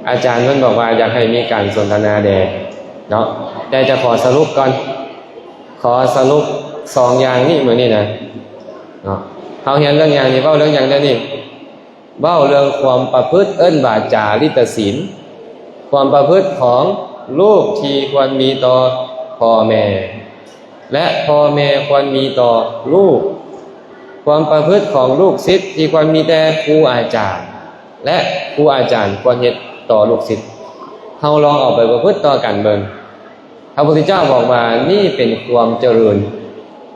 ອາຈານເພິ່ນບອກວ່າຢາກໃຫ້ມີການສົນທະນາແດ່ເນາະ, ແຕ່ຈະຂໍສະຫຼຸບກ່ອນ, ຂໍສະຫຼຸບສອງຢ່າງນີ້ມື້ນີ້ນະເນາະ. ເຮົາຮຽນເລື່ອງຫຍັງນີ້? ເວົ້າເລື່ອງຫຍັງແດ່ນີ້? ເວົ້າເລື່ອງຄວາມປະພຶດ ເອີ້ນວ່າຈາລິຕະສິນ, ຄວາມປະພຶດຂອງລູກທີ່ຄວນມີຕໍ່ພໍ່ແມ່ ແລະ ພໍ່ແມ່ຄວນມີຕໍ່ລູກ, ຄວາມປະພຶດຂອງລູກສິດທີ່ຄວນມີແຕ່ຄູອາຈານ ແລະ ຄູອາຈານຄວນເຮັດຕໍ່ລູກສິດ. ເຮົາລອງເອົາໄປປະພຶດຕໍ່ກັນເບິ່ງ. ພະພຸດທະເຈົ້າບອກວ່ານີ້ເປັນຄວາມຈະເລີນ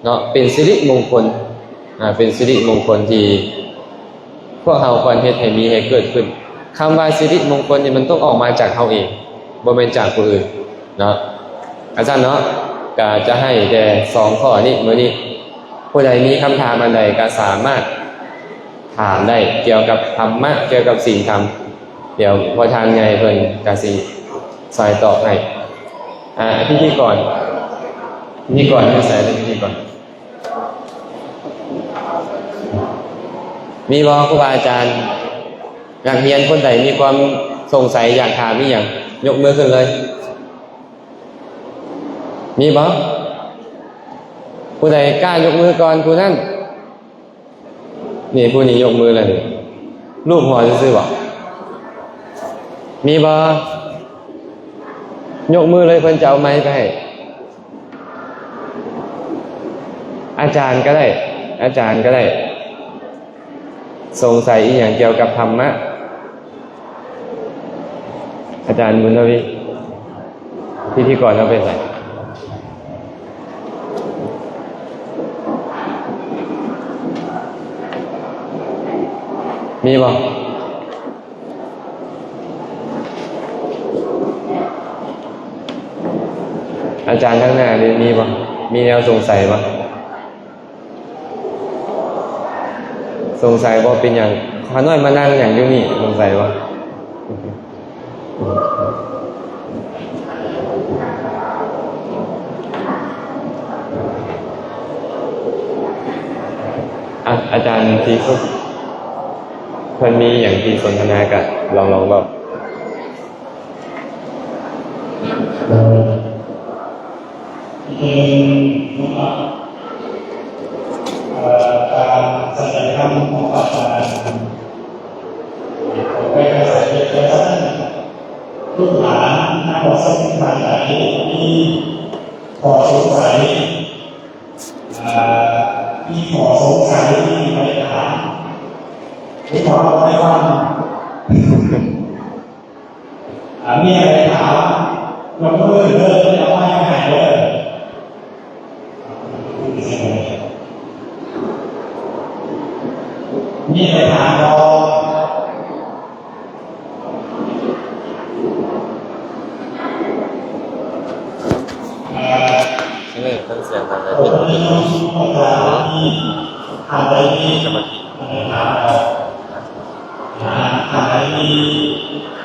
ເນາະ, ເປັນສິລິມົງຄົນ, ອາ, ເປັນສິລິມົງຄົນທີ່ພວກເຮົາຄວນເຮັດໃຫ້ມີໃຫ້ເກີດຂຶ້ນ. ຄຳວ່າສິລິມົງຄົນນີ້ມັນຕ້ອງອອກມາຈາກເຮົາເອງ, ບໍ່ແມ່ນຈາກຜູ້ອື່ນເນາະ. ອາຈານເນາະ, ກະຈະໃຫ້ແຕ່ສອງຂໍ້ນີ້ມື້ນີ້, ຜູ້ໃດມີຄຳຖາມອັນໃດກະສາມາດ ຖາມໄດ້ກ່ຽວກັບທຳມະ, ກ່ຽວກັບສິນທຳ. ດຽວພໍ່ທ່ານໃຫຍ່ເພິ່ນກະຊິຊ່ອຍຕອບໃຫ້. ອາ, ພິທີກອນ, ພິທີກອນຢູ່ໃສເດີ? ພິທີກອນ ມີບໍ່ ຄູບາອາຈານ? ນັກຮຽນຄົນໃດມີຄວາມສົງໄສ ຢາກຖາມອີ່ຫຍັງ ຍົກມືຂຶ້ນເລີຍ. ມີບໍ່? ຜູ້ໃດກ້າຍົກມືກ່ອນຜູ້ນັ້ນ. ນີ້ ຜູ້ນີ້ຍົກມືແລ້ວນີ້, ລູບຫົວຊື່ໆບໍ? ມີບໍ່? ຍົກມືເລີຍ, ເພິ່ນຈະເອົາໄມໄປໃຫ້. ອາຈານກໍໄດ້, ອາຈານກໍໄດ້. ສົງໄສອີ່ຫຍັງກ່ຽວກັບທຳມະ? ອາຈານບຸນທະວີ, ພິທີກອນເຮົາໄປໃສ? ມີບໍ່? ອາຈານທາງໜ້ານີ້ມີບໍ່? ມີແນວສົງໄສບໍ່? ສົງໄສບໍ່ເປັນຫຍັງ, ຂ້ານ້ອຍມານັ່ງຫຍັງຢູ່ນີ້, ສົງໄສບໍ່? ອາ, ອາຈານທີ່ເພິ່ນມີຫຍັງທີ່ສົນທະນາ ກະລອງ, ລອງເວົ້າ. ເອີ ເອີ ການສະແດງທຳຂອງພະອາຈານ ໄປກະສາຍເປັນຈັ່ງຊັ້ນ, ລູກຫຼານນັກບວດສົງฆ์ທ່ານໃດມີຂໍ້ສົງໄສ, ເອີ ມີຂໍ້ສົງໄສທີ່ໄປຖາມ ຫຼືວ່າໄປຟັງ ຖ້າມີໃຜຖາມ ຍົກມືເດີ, ເອົາໄມໃຫ້ເດີ. ມີໃຜຖາມບໍ່? ເອີ ເອີ ເພິ່ນສຽງດັງເລີຍ. ທ່ານໃດມີ ສະມາທິ ທ່ານໃດມີ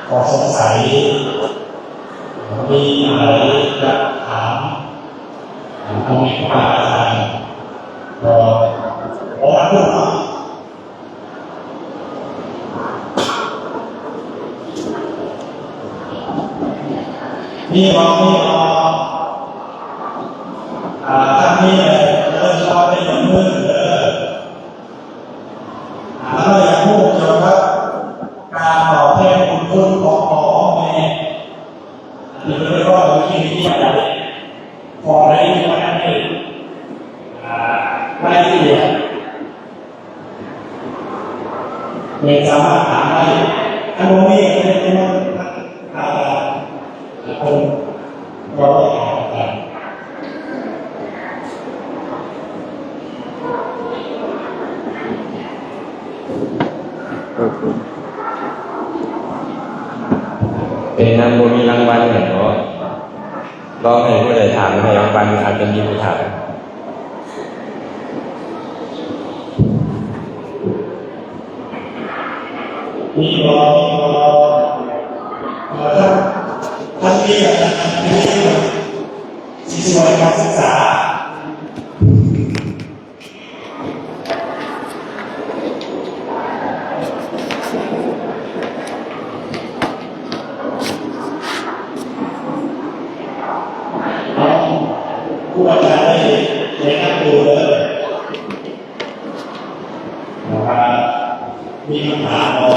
ຂໍ້ສົງໄສ ມີອັນໃດຢາກຖາມ ທ່ານຜູ້ມີພະອາຈານ ກໍຂໍຮັບຮູ້ເນາະ. ມີບໍ່? ມີບໍ່? ອາ ຖ້າມີແລ້ວ ເຊີນຊວນໄດ້ຍົກມືເດີ. ອາ ຖ້າຢາກຮູ້ກ່ຽວກັບການຕອບແທນບຸນຄຸນຂອງພໍ່ຂອງແມ່ ທີ່ເພິ່ນໄດ້ເວົ້າເມື່ອກີ້ນີ້ ຂໍ້ໃດທີ່ວ່ານັ້ນເອງ ອາ ລາຍລະອຽດ ແມ່ນສາມາດຖາມໄດ້. ຄັນບໍ່ມີກໍເປັນ ອາ ເພິ່ນກໍໄດ້ຖາມກັນ. ເປັນຫຍັງບໍ່ມີລາງວັນໃຫ້ບໍ? ລອງໃຫ້ຜູ້ໃດຖາມໃຫ້ລາງວັນ ອາດຈະມີຜູ້ຖາມ. ມີບໍ່? ມີບໍ່? ເອີ ທ່ານ ທ່ານມີ ທ່ານມີ ຊິຊ່ວຍການສຶກສາ. ເອົາ ຄູອາຈານໄດ້ແນະນຳໂຕເດີ ວ່າມີຄຳຖາມບໍ່?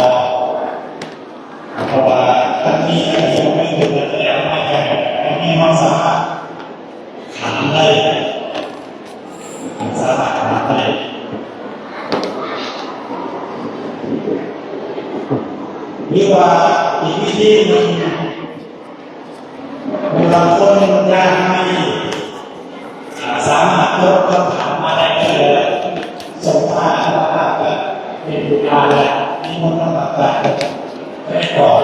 ເພາະວ່າຄັນມີ ຄັນມີຄົນເປັນເພື່ອນແລ້ວ ເຮົາກໍ ຄັນມີ ເຮົາສາມາດຖາມໄດ້ ສາມາດຖາມໄດ້ ຫຼືວ່າອີກວິທີໜຶ່ງ ເວລາຄົນຢາກໃຫ້ ອ່າ ສາມາດຕົບຄຳຖາມມາໄດ້ເລີຍ ສົ່ງມາ ແລ້ວກໍເປັນຜູ້ອ່ານ ແລະ ນິມົນນຳການໄປຕອບ.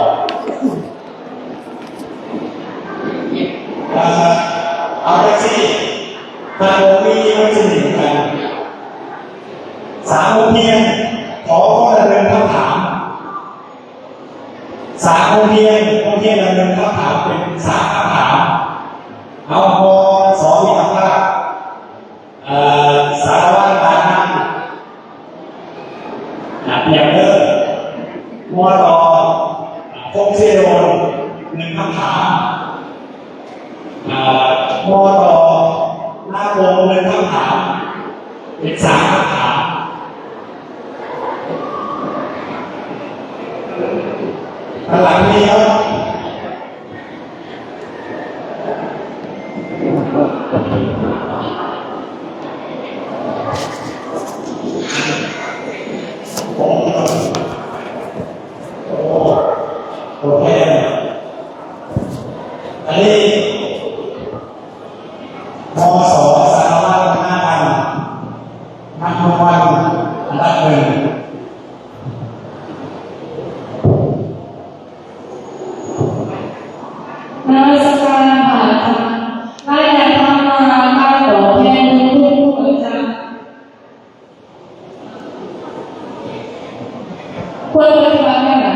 ເອີ ເອົາຈັ່ງຊີ້ ຖ້າບໍ່ມີ ມັນຊິໜີກັນ. ສາມໂຮງຮຽນ ຂໍຄົນລະໜຶ່ງຄຳຖາມ. ສາມໂຮງຮຽນ ໂຮງຮຽນລະໜຶ່ງຄຳຖາມ ເປັນສາມຄຳຖາມ. ເອົາ ມໍສອງ ມິດຕະພາບ ເອີ ສາລະວັນ ບານນຳ ອາ ຕຽມເດີ. ມໍ ຕ ພົງເສໂດນ ໜຶ່ງຄຳຖາມ. ເອີ ມໍ ຕ ນາວົງ ໜຶ່ງຄຳຖາມ ເປັນສາມຄຳຖາມ. ທາງຫຼັງນີ້ເນາະ. ໂອເຄ ອັນນີ້ ມໍສ ສາລະວັນ ນາຄຳ ນັກຮາງວັນອັນດັບໜຶ່ງ. ນະມັດສະການພະອາຈານ ຫຼາຍຢາກຖາມມາ ຫຼາຍຕອບແທນບຸນຄຸນຄູອາຈານ ຄວນປະຕິບັດແນວໃດ?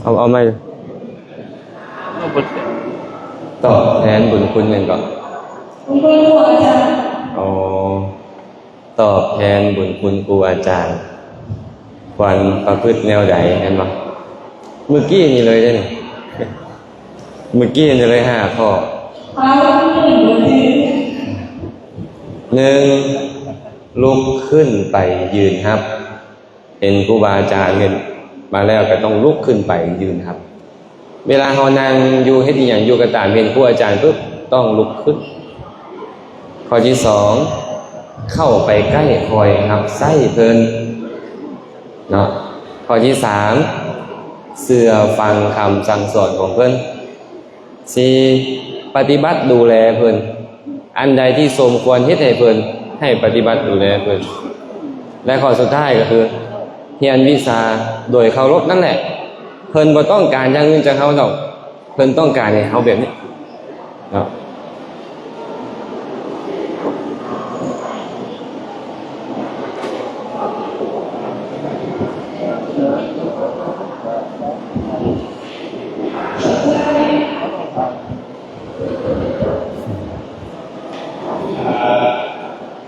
ເອົາ ເອົາໃໝ່ ຕອບແທນບຸນຄຸນແມ່ນບໍ່? ບຸນຄຸນຄູອາຈານ. ອໍ ຕອບແທນບຸນຄຸນຄູອາຈານ ຄວນປະພຶດແນວໃດແມ່ນບໍ່? ມື້ກີ້ນີ້ເລີຍເດ້ນີ້ ມື້ກີ້ນີ້ເລີຍຫ້າຂໍ້. ໜຶ່ງ ລຸກຂຶ້ນໄປຢືນຮັບ. ເຫັນຄູບາອາຈານເຮັດມາແລ້ວ ກໍຕ້ອງລຸກຂຶ້ນໄປຢືນຮັບ. ເວລາເຮົານັ່ງຢູ່ ເຮັດອີ່ຫຍັງຢູ່ກໍຕາມ ເຫັນຄູອາຈານປຶບ ຕ້ອງລຸກຂຶ້ນ. ຂໍ້ທີສອງ ເຂົ້າໄປໃກ້ ຄອຍຮັບໃຊ້ເພິ່ນເນາະ. ຂໍ້ທີສາມ ເຊື່ອຟັງຄຳສັ່ງສອນຂອງເພິ່ນ. ສີ່ ປະຕິບັດດູແລເພິ່ນ. ອັນໃດທີ່ສົມຄວນເຮັດໃຫ້ເພິ່ນ ໃຫ້ປະຕິບັດດູແລເພິ່ນ. ແລະ ຂໍ້ສຸດທ້າຍກໍຄື ຮຽນວິຊາໂດຍເຄົາລົບນັ້ນແຫຼະ. ເພິ່ນບໍ່ຕ້ອງການຢ່າງອື່ນຈາກເຮົາດອກ. ເພິ່ນຕ້ອງການໃຫ້ເຮົາແບບນີ້ເນາະ.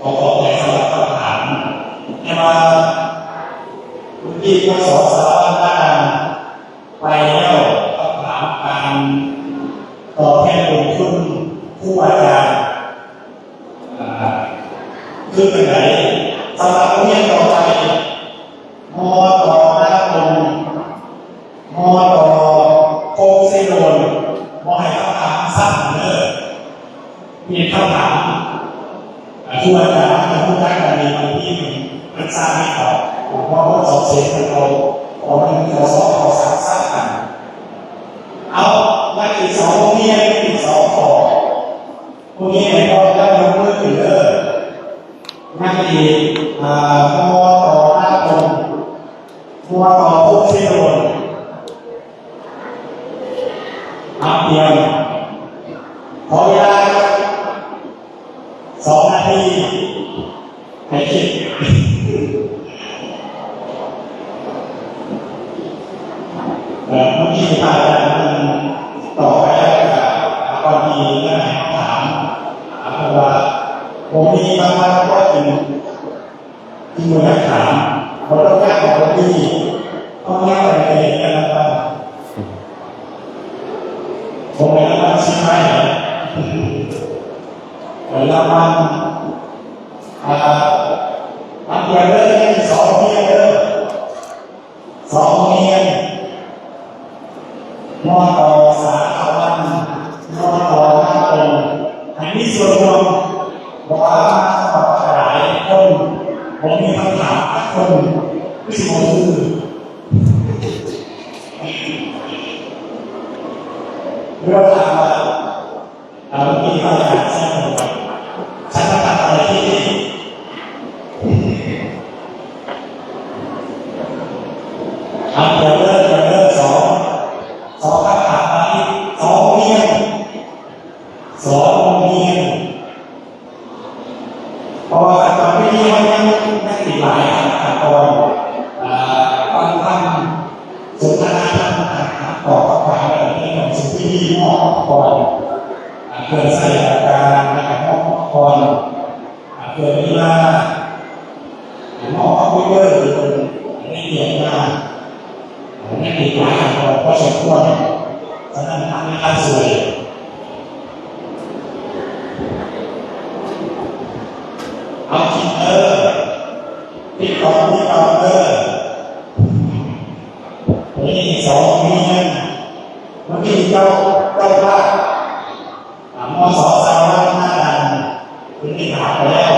ຂໍຂອບໃຈສຳລັບຄຳຖາມ. ແຕ່ວ່າເມື່ອກີ້ ພ ສ ສາລະວັນ ມານຳໄປແລ້ວ ຄຳຖາມການຕອບແທນບຸນຄຸນຄູອາຈານ ອ່າ ຄືຈັ່ງໃດ? ສຳລັບບົດຮຽນຕໍ່ໄປ ມໍ ຕ ນາວົງ ມໍ ຕ ໂຄງເຊໂດນ ບໍ່ໃຫ້ຄຳຖາມຊ້ຳເດີ. ມີຄຳຖາມ ອ່າ ຄູອາຈານກໍຮູ້ຈັກກັນດີ ບາງທີມັນຊ້ຳໃຫ້ເຂົາ ເພາະວ່າເຂົາສອບເສັດ ເຂົາເອົາໜຶ່ງ ເອົາສອງ ເອົາສາມຊ້ຳກັນ. ເອົາ ມາອີກສອງໂຮງຮຽນ ອີກສອງຂໍ້. ພວກນີ້ໃຫ້ພ້ອມກັນຍົກມືຂຶ້ນເດີ. ນັກຮຽນ ອ່າ ມໍ ຕ ນາວົງ ຕົວຕໍ່ໂຄເຊໂດນ ອາ ຕຽມ ຂໍເວລາສອງນາທີໃຫ້ຄິດ. ເອີ ເມື່ອກີ້ພະອາຈານເພິ່ນຕອບໄປແລ້ວ ກໍກ່ອນທີ່ຈະໃຫ້ຄຳຖາມ ເພາະວ່າບໍ່ມີຄຳຖາມກໍຈຶ່ງ ທີ່ບໍ່ຢາກຖາມ ບໍ່ຕ້ອງຢາກບອກວ່າດີ ເພາະວ່າຢາກໄປເຮັດກັນລະກັນ ບໍ່ແມ່ນລະກັນຊິໄປ ເປັນລະວັນ ອ່າ ນຳເພື່ອນເດີ ສອງໂຮງຮຽນເດີ ສອງໂຮງຮຽນ ມ.ຕ.ສາລະວັນ ມ.ຕ. ນາຕົງ ໃຫ້ມີສ່ວນຮ່ວມ ບໍ່ວ່າມາສະໝັກຫຼາຍຄົນ ບໍ່ມີຄຳຖາມຈັກຄົນ ຄືຊິບໍ່ຖືກ ຫຼືວ່າຖາມວ່າ ເອົາ ມີຄຳຖາມສັກຄົນ ສັກຄະຖາມອາໄລທີ່ ເອົາ ເດີ ເດີ ສອງ ສອງຄຳຖາມມາອີກ ສອງໂຮງຮຽນ ສອງໂຮງຮຽນ ເພາະວ່າຂັ້ນຕອນທີ່ນີ້ມັນຍັງ ຍັງອີກຫຼາຍຂັ້ນຕອນ ອ່າ ຟັງຄຳສົນທະນາ ທັງ ທັງ ທັງຕອບຄຳຖາມ ແລະ ໃນກອງປະຊຸມທີ່ມີມອບອຸປະກອນ ອ່າ ເຄື່ອງໃຊ້ອາການ ແລະ ກະມອບອຸປະກອນ ອ່າ ເພື່ອເວລາ ມອບຄອມພິວເຕີ ໃນເດືອນໜ້າ ໃນອີກຫຼາຍຂັ້ນຕອນພໍສົມຄວນ ສະນັ້ນທາງການຊ່ວຍ ເອົາຄິດເດີ ຕິດຕໍ່ ຕິດຕໍ່ເດີ ມີສອງໂຮງຮຽນ ເມື່ອກີ້ເຈົ້າ ເຈົ້າພາບ ອ່າ ມ.ສ. ສາລະວັນ ນາດານ ເພິ່ນໄດ້ຖາມໄປແລ້ວ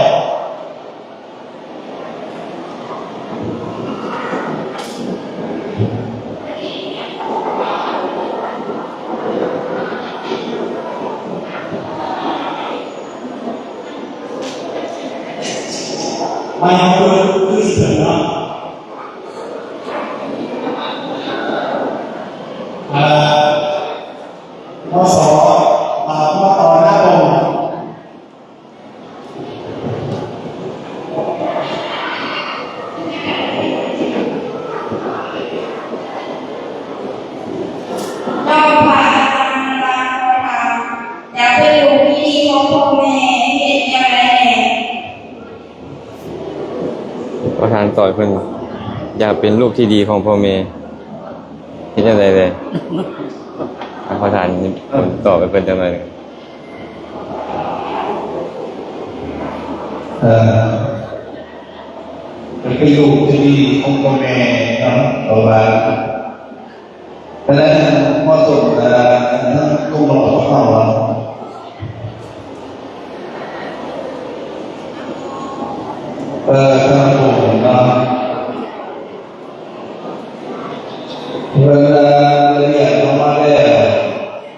ໄມເຮົາຄື ຄືຊິເຖິງເນາະ ອ່າ ມ.ສ. ອ່າ ມ.ຕ. ນາຕົງ ເຈົ້າພະອາຈານ ຢາກເປັນລູກທີ່ດີຂອງພໍ່ແມ່ ເຮັດຈັ່ງໃດແດ່? ປະທານຕອບເພິ່ນ ຢາກເປັນລູກທີ່ດີຂອງພໍ່ແມ່ ເຮັດຈັ່ງໃດແດ່? ໃຫ້ປະທານເພິ່ນຕອບໃຫ້ເພິ່ນຈັກໜ່ອຍໜຶ່ງ. ເອີ ເປັນລູກທີ່ດີຂອງພໍ່ແມ່ເນາະ ເພາະວ່າ ເພາະນັ້ນເໝາະສົມກັບທັງຄົນເຮົາ ເອີ ທັງຄົນເນາະ ເວລາລຽນອອກມາແລ້ວ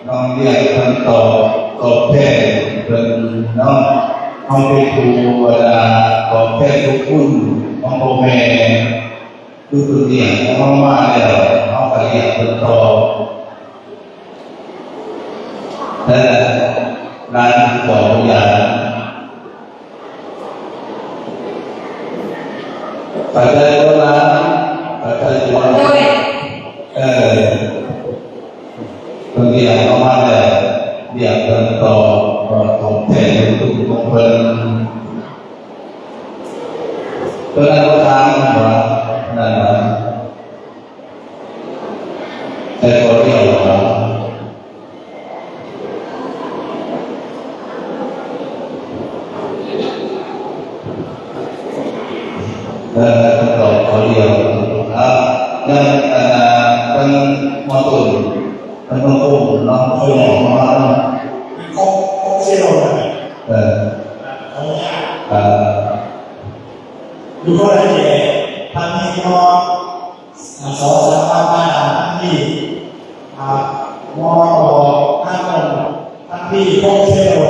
ນ້ອງລຽນເພິ່ນຕອບ ຕອບແທນເພິ່ນເນາະ ເຮົາເປັນຜູ້ ອັນນ່າ ຕອບແທນບຸນຄຸນຂອງພໍ່ແມ່ ຄືເພິ່ນລ້ຽງເຮົາມາແລ້ວ ເຮົາກໍລ້ຽງເພິ່ນຕອບ ແລະ ຫຼານກໍບໍ່ຢາກ ເຂົ້າໃຈບໍ່ຫຼານ? ເຂົ້າໃຈຢູ່ບໍ່? ໂດຍ ເອີ ເພິ່ນລ້ຽງເຮົາມາແລ້ວ ລ້ຽງເພິ່ນຕອບ ກໍຕອບແທນບຸນຄຸນຂອງເພິ່ນ ຕົວນັ້ນບໍ່ຖາມວ່າ ນັ້ນນະ ແຕ່ກໍລ້ຽງວ່າ ເອີ ເຂົາເຈົ້າ ເຂົາລ້ຽງ ອ່າ ຍັງ ອັນນ່າ ທັງໝໍ້ຕົ້ນ ທັງໝໍ້ຕົ້ນເນາະ ເຂົາຍ້ອຍມາເນາະ ຄົບ ຄົບເຊໂລນະ ເອີ ອ່າ ຢູ່ຄົນລະເຂດ ທາງນີ້ເນາະ ອ່າ ສອງສາມວັນມາ ອ່າ ທາງນີ້ ອ່າ ມໍ່ຕໍ່ ທາງນັ້ນ ທາງນີ້ ໂຄເຊໂລ.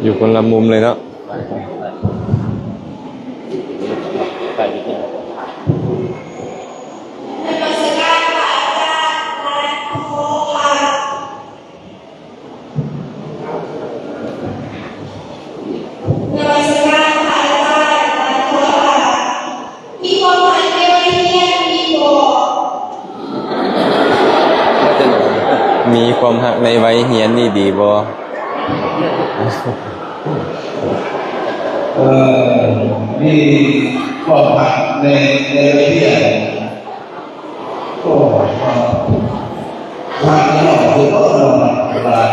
ຢູ່ຄົນລະມຸມເລີຍເນາະ. ມີຄວາມຮັກໃນໄວຮຽນນີ້ດີບໍ່? ເອີ ມີຄວາມຮັກໃນ ໃນໄວຮຽນ. ໂອ້ ຮັກນ້ອງຄືບໍ່ນ້ອງຫຼານ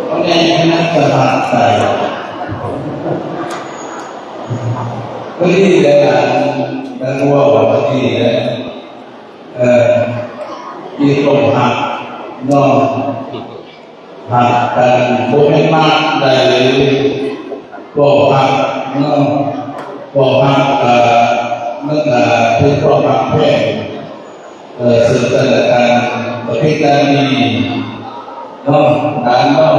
ເອົາແນ່ ນັກສະຫາດໃສ ກໍດີແລ້ວ ແລ້ວເວົ້າວ່າດີແລ້ວ. ເອີ ມີຄວາມຮັກເນາະ ຮັກກັນ ບໍ່ແມ່ນມັກໃດ ເວົ້າຮັກເນາະ ເວົ້າຮັກກະ ມັນກະເປັນຄວາມຮັກແພງ ເອີ ເຊິ່ງກັນແລະກັນ ປະເພດນັ້ນນີ້ເນາະ ຫຼານເນາະ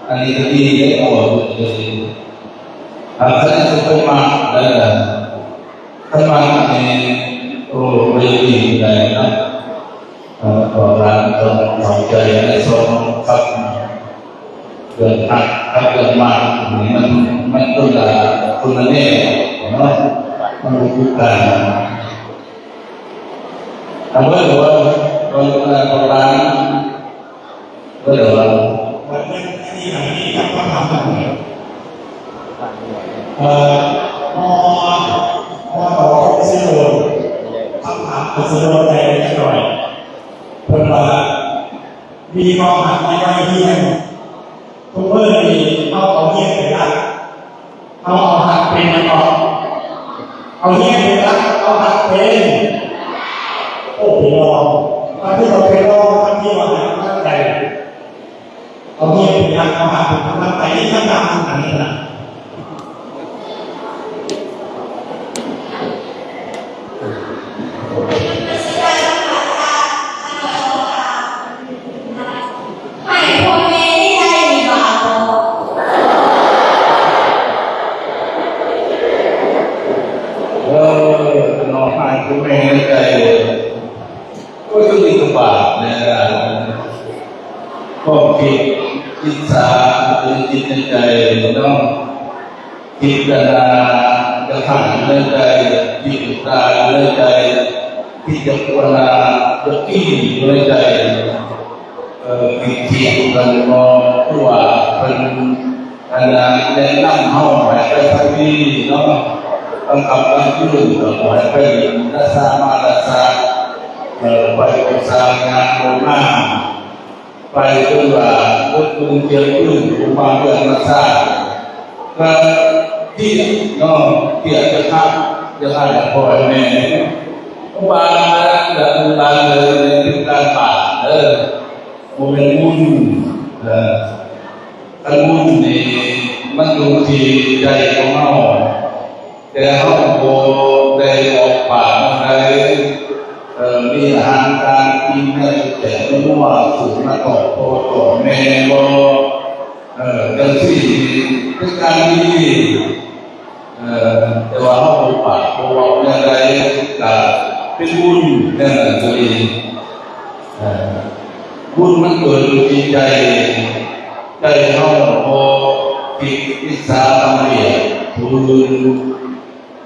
ອັນນີ້ກະດີເດ້ ເວົ້າເລີຍ ຫາກຄັນຊິໄປມັກໄດ້ລະ ຄັນວ່າອັນນີ້ ໂອ້ ບໍ່ໄດ້ດີປານໃດນະ ເອີ ພວກຫຼານຕ້ອງເຂົ້າໃຈໃນສອງຄຳ ເລື່ອງຮັກກັບເລື່ອງມັກນີ້ ມັນ ມັນຄົນລະ ຄົນລະແນວເນາະ ມັນບໍ່ຄືກັນ. ເອົາເບິ່ງ ເບິ່ງ ເບິ່ງ ເອີ ພວກຫຼານ ເອີ ເອີ ເອີ ມ ມ ມ ຕໍ່ ເຊໂດນ ຄຳຖາມເຊໂດນ ແຕ່ຈັກໜ້ອຍ ເພິ່ນວ່າ ມີຄວາມຮັກໃນໄວຮຽນ ທຸກມື້ນີ້ເຮົາເອົາຮຽນເປັນຫຼັກ ເຮົາເອົາຮັກເປັນຫຍັງເນາະ? ເອົາຮຽນເປັນຫຼັກ ເອົາຮັກເປັນ ໂອ້ ເປັນຮອງ ມັນຄືວ່າເປັນຮອງ ມັນຄືວ່າໃຫ້ກຳລັງໃຈ ເອົາຮຽນເປັນຫຼັກ ເອົາຮັກເປັນກຳລັງໃຈ ນີ້ຄຳຖາມອັນນີ້ນະ. ໃຫ້ພໍ່ແມ່ນີ້ໄດ້ຫຼືບໍ່? ເອີ ເນາະ ໃຫ້ພໍ່ແມ່ໄດ້ ໂອ້ຍ ຕົວນີ້ກໍບາບແນ່ ຄວາມຄິດອິດສາ ເປັນຈິດໃນໃຈເນາະ. ພິຈາລະນາຈະຂ້າຢູ່ໃນໃຈ, ພິຈາລະນາຢູ່ໃນໃຈ, ພິຈາລະນາຈະກິນຢູ່ໃນໃຈ. ເອີ ພິທີກັນບໍ່ ຄືວ່າເພິ່ນ ອັນນະ ແນະນຳເຮົາໃຫ້ໄປທາງນີ້ເນາະ, ກາງຄ່ຳກາງຄືນກໍໃຫ້ໄປລະສະມາລະສະ ເອີ ໄປອົບສາງານໂອງາມ. ໄປຈົນວ່າເບິດເມືອງຈຽງຂຶງ ຜູ້ມາເຮືອນມາຊານ ກະຕຽກເນາະ ຕຽກຈະຄັກ ຈະຄັກໃຫ້ພໍ່ໃຫ້ແມ່ ບາງເທື່ອຫຼານເອີຍ ເປັນການບາບເດີ ບໍ່ແມ່ນບຸນ. ເອີ ຄັນບຸນນີ້ ມັນຢູ່ທີ່ໃຈຂອງເຮົາ. ແຕ່ເຮົາບໍ່ໄດ້ອອກປາກນຳໃດ ເອີ ມີອາຫານການກິນແນວແຈກໜູນາ ຊື້ມາຕ້ອນພໍ່ຕ້ອນແມ່ບໍ່ ເອີ ຈັ່ງຊີ້ເປັນການດີ ເອີ ແຕ່ວ່າເຮົາບໍ່ປາກບໍ່ເວົ້າແນວໃດ ກະເປັນບຸນແນວນັ້ນກໍດີ. ເອີ ບຸນມັນເກີດຢູ່ທີ່ໃຈ ໃຈເຮົາບໍ່ຜິດອິດສາຕຳລຽດຜູ້ອື່ນ.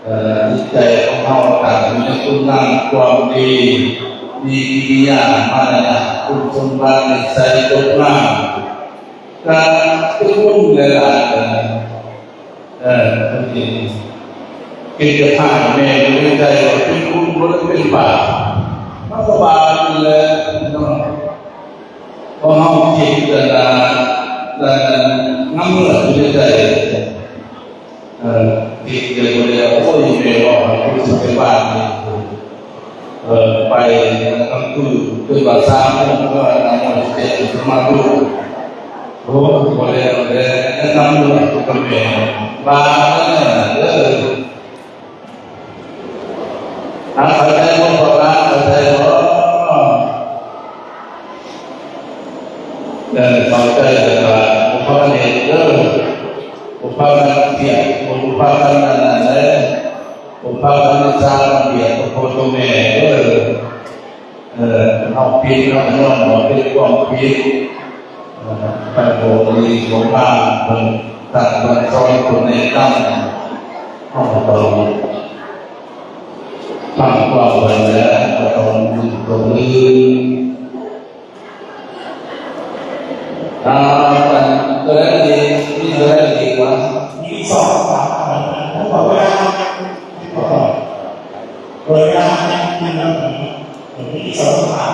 ເອີ ຈິດໃຈຂອງເຮົາຕັ້ງຢູ່ໃນຄຸນງາມຄວາມດີ ມີກິລິຍາມາລະຍາດ ຄຸນສົມບັດນິໄສຈົບງາມ ກະເປັນບຸນຫຼາຍໆ. ເອີ ເອີ ເປັນບຸນ ເປັນເຈົ້າພາບແມ່ຢູ່ໃນໃຈວ່າເປັນບຸນບໍ່ໄດ້ເປັນບາບ ມັນກໍບາບຫັ້ນແຫຼະເນາະ. ເພາະເຮົາຄິດແລ້ວນະ ແລ້ວນະ ງຳເມືອຢູ່ໃນໃຈ ເອີ ຄິດແລ້ວບໍ່ໄດ້ ໂອ້ຍ ແມ່ເວົ້າໃຫ້ຜູ້ສຶກໄປບ້ານນີ້ ເອີ ໄປກາງຄືນ ຕື່ນວ່າສາມໂມງ ກໍນັ່ງເອົາເຈັດມາດູ ໂອ້ຍ ບໍ່ແລ້ວແລ້ວ ນຳເມືອຢູ່ກັບແມ່ ບາບນັ້ນເດີ. ອາ ເຂົ້າໃຈບໍ່ ພວກຫຼານ ເຂົ້າໃຈບໍ່? ເອີ ເຂົ້າໃຈ ແຕ່ວ່າພາກັນ ພາກັນກຽດ ບໍ່ພາກັນອັນນັ້ນແຫຼະ ບໍ່ພາກັນສາລະບຽບຕໍ່ພໍ່ຕໍ່ແມ່ເດີ. ເອີ ເຮົາຜິດ ເຮົາຍອມຮັບເປັນຄວາມຜິດ. ເອີ ທ່ານຜູ້ທີ່ບໍ່ມາເພິ່ນຕັກເພິ່ນສອນ ເພິ່ນແນະນຳ ເຮົາກໍຕ້ອງຟັງຄວາມເພິ່ນ ແລະ ກໍຕ້ອງຢູ່ຕົງນີ້. ອ່າ ອັນ ຕົວໃດອີກ ມີຕົວໃດອີກວະ? ມີສອງຄຳຖາມ ເວລາ ເວລາຍັງ ຍັງ ມີສອງຄຳຖາມ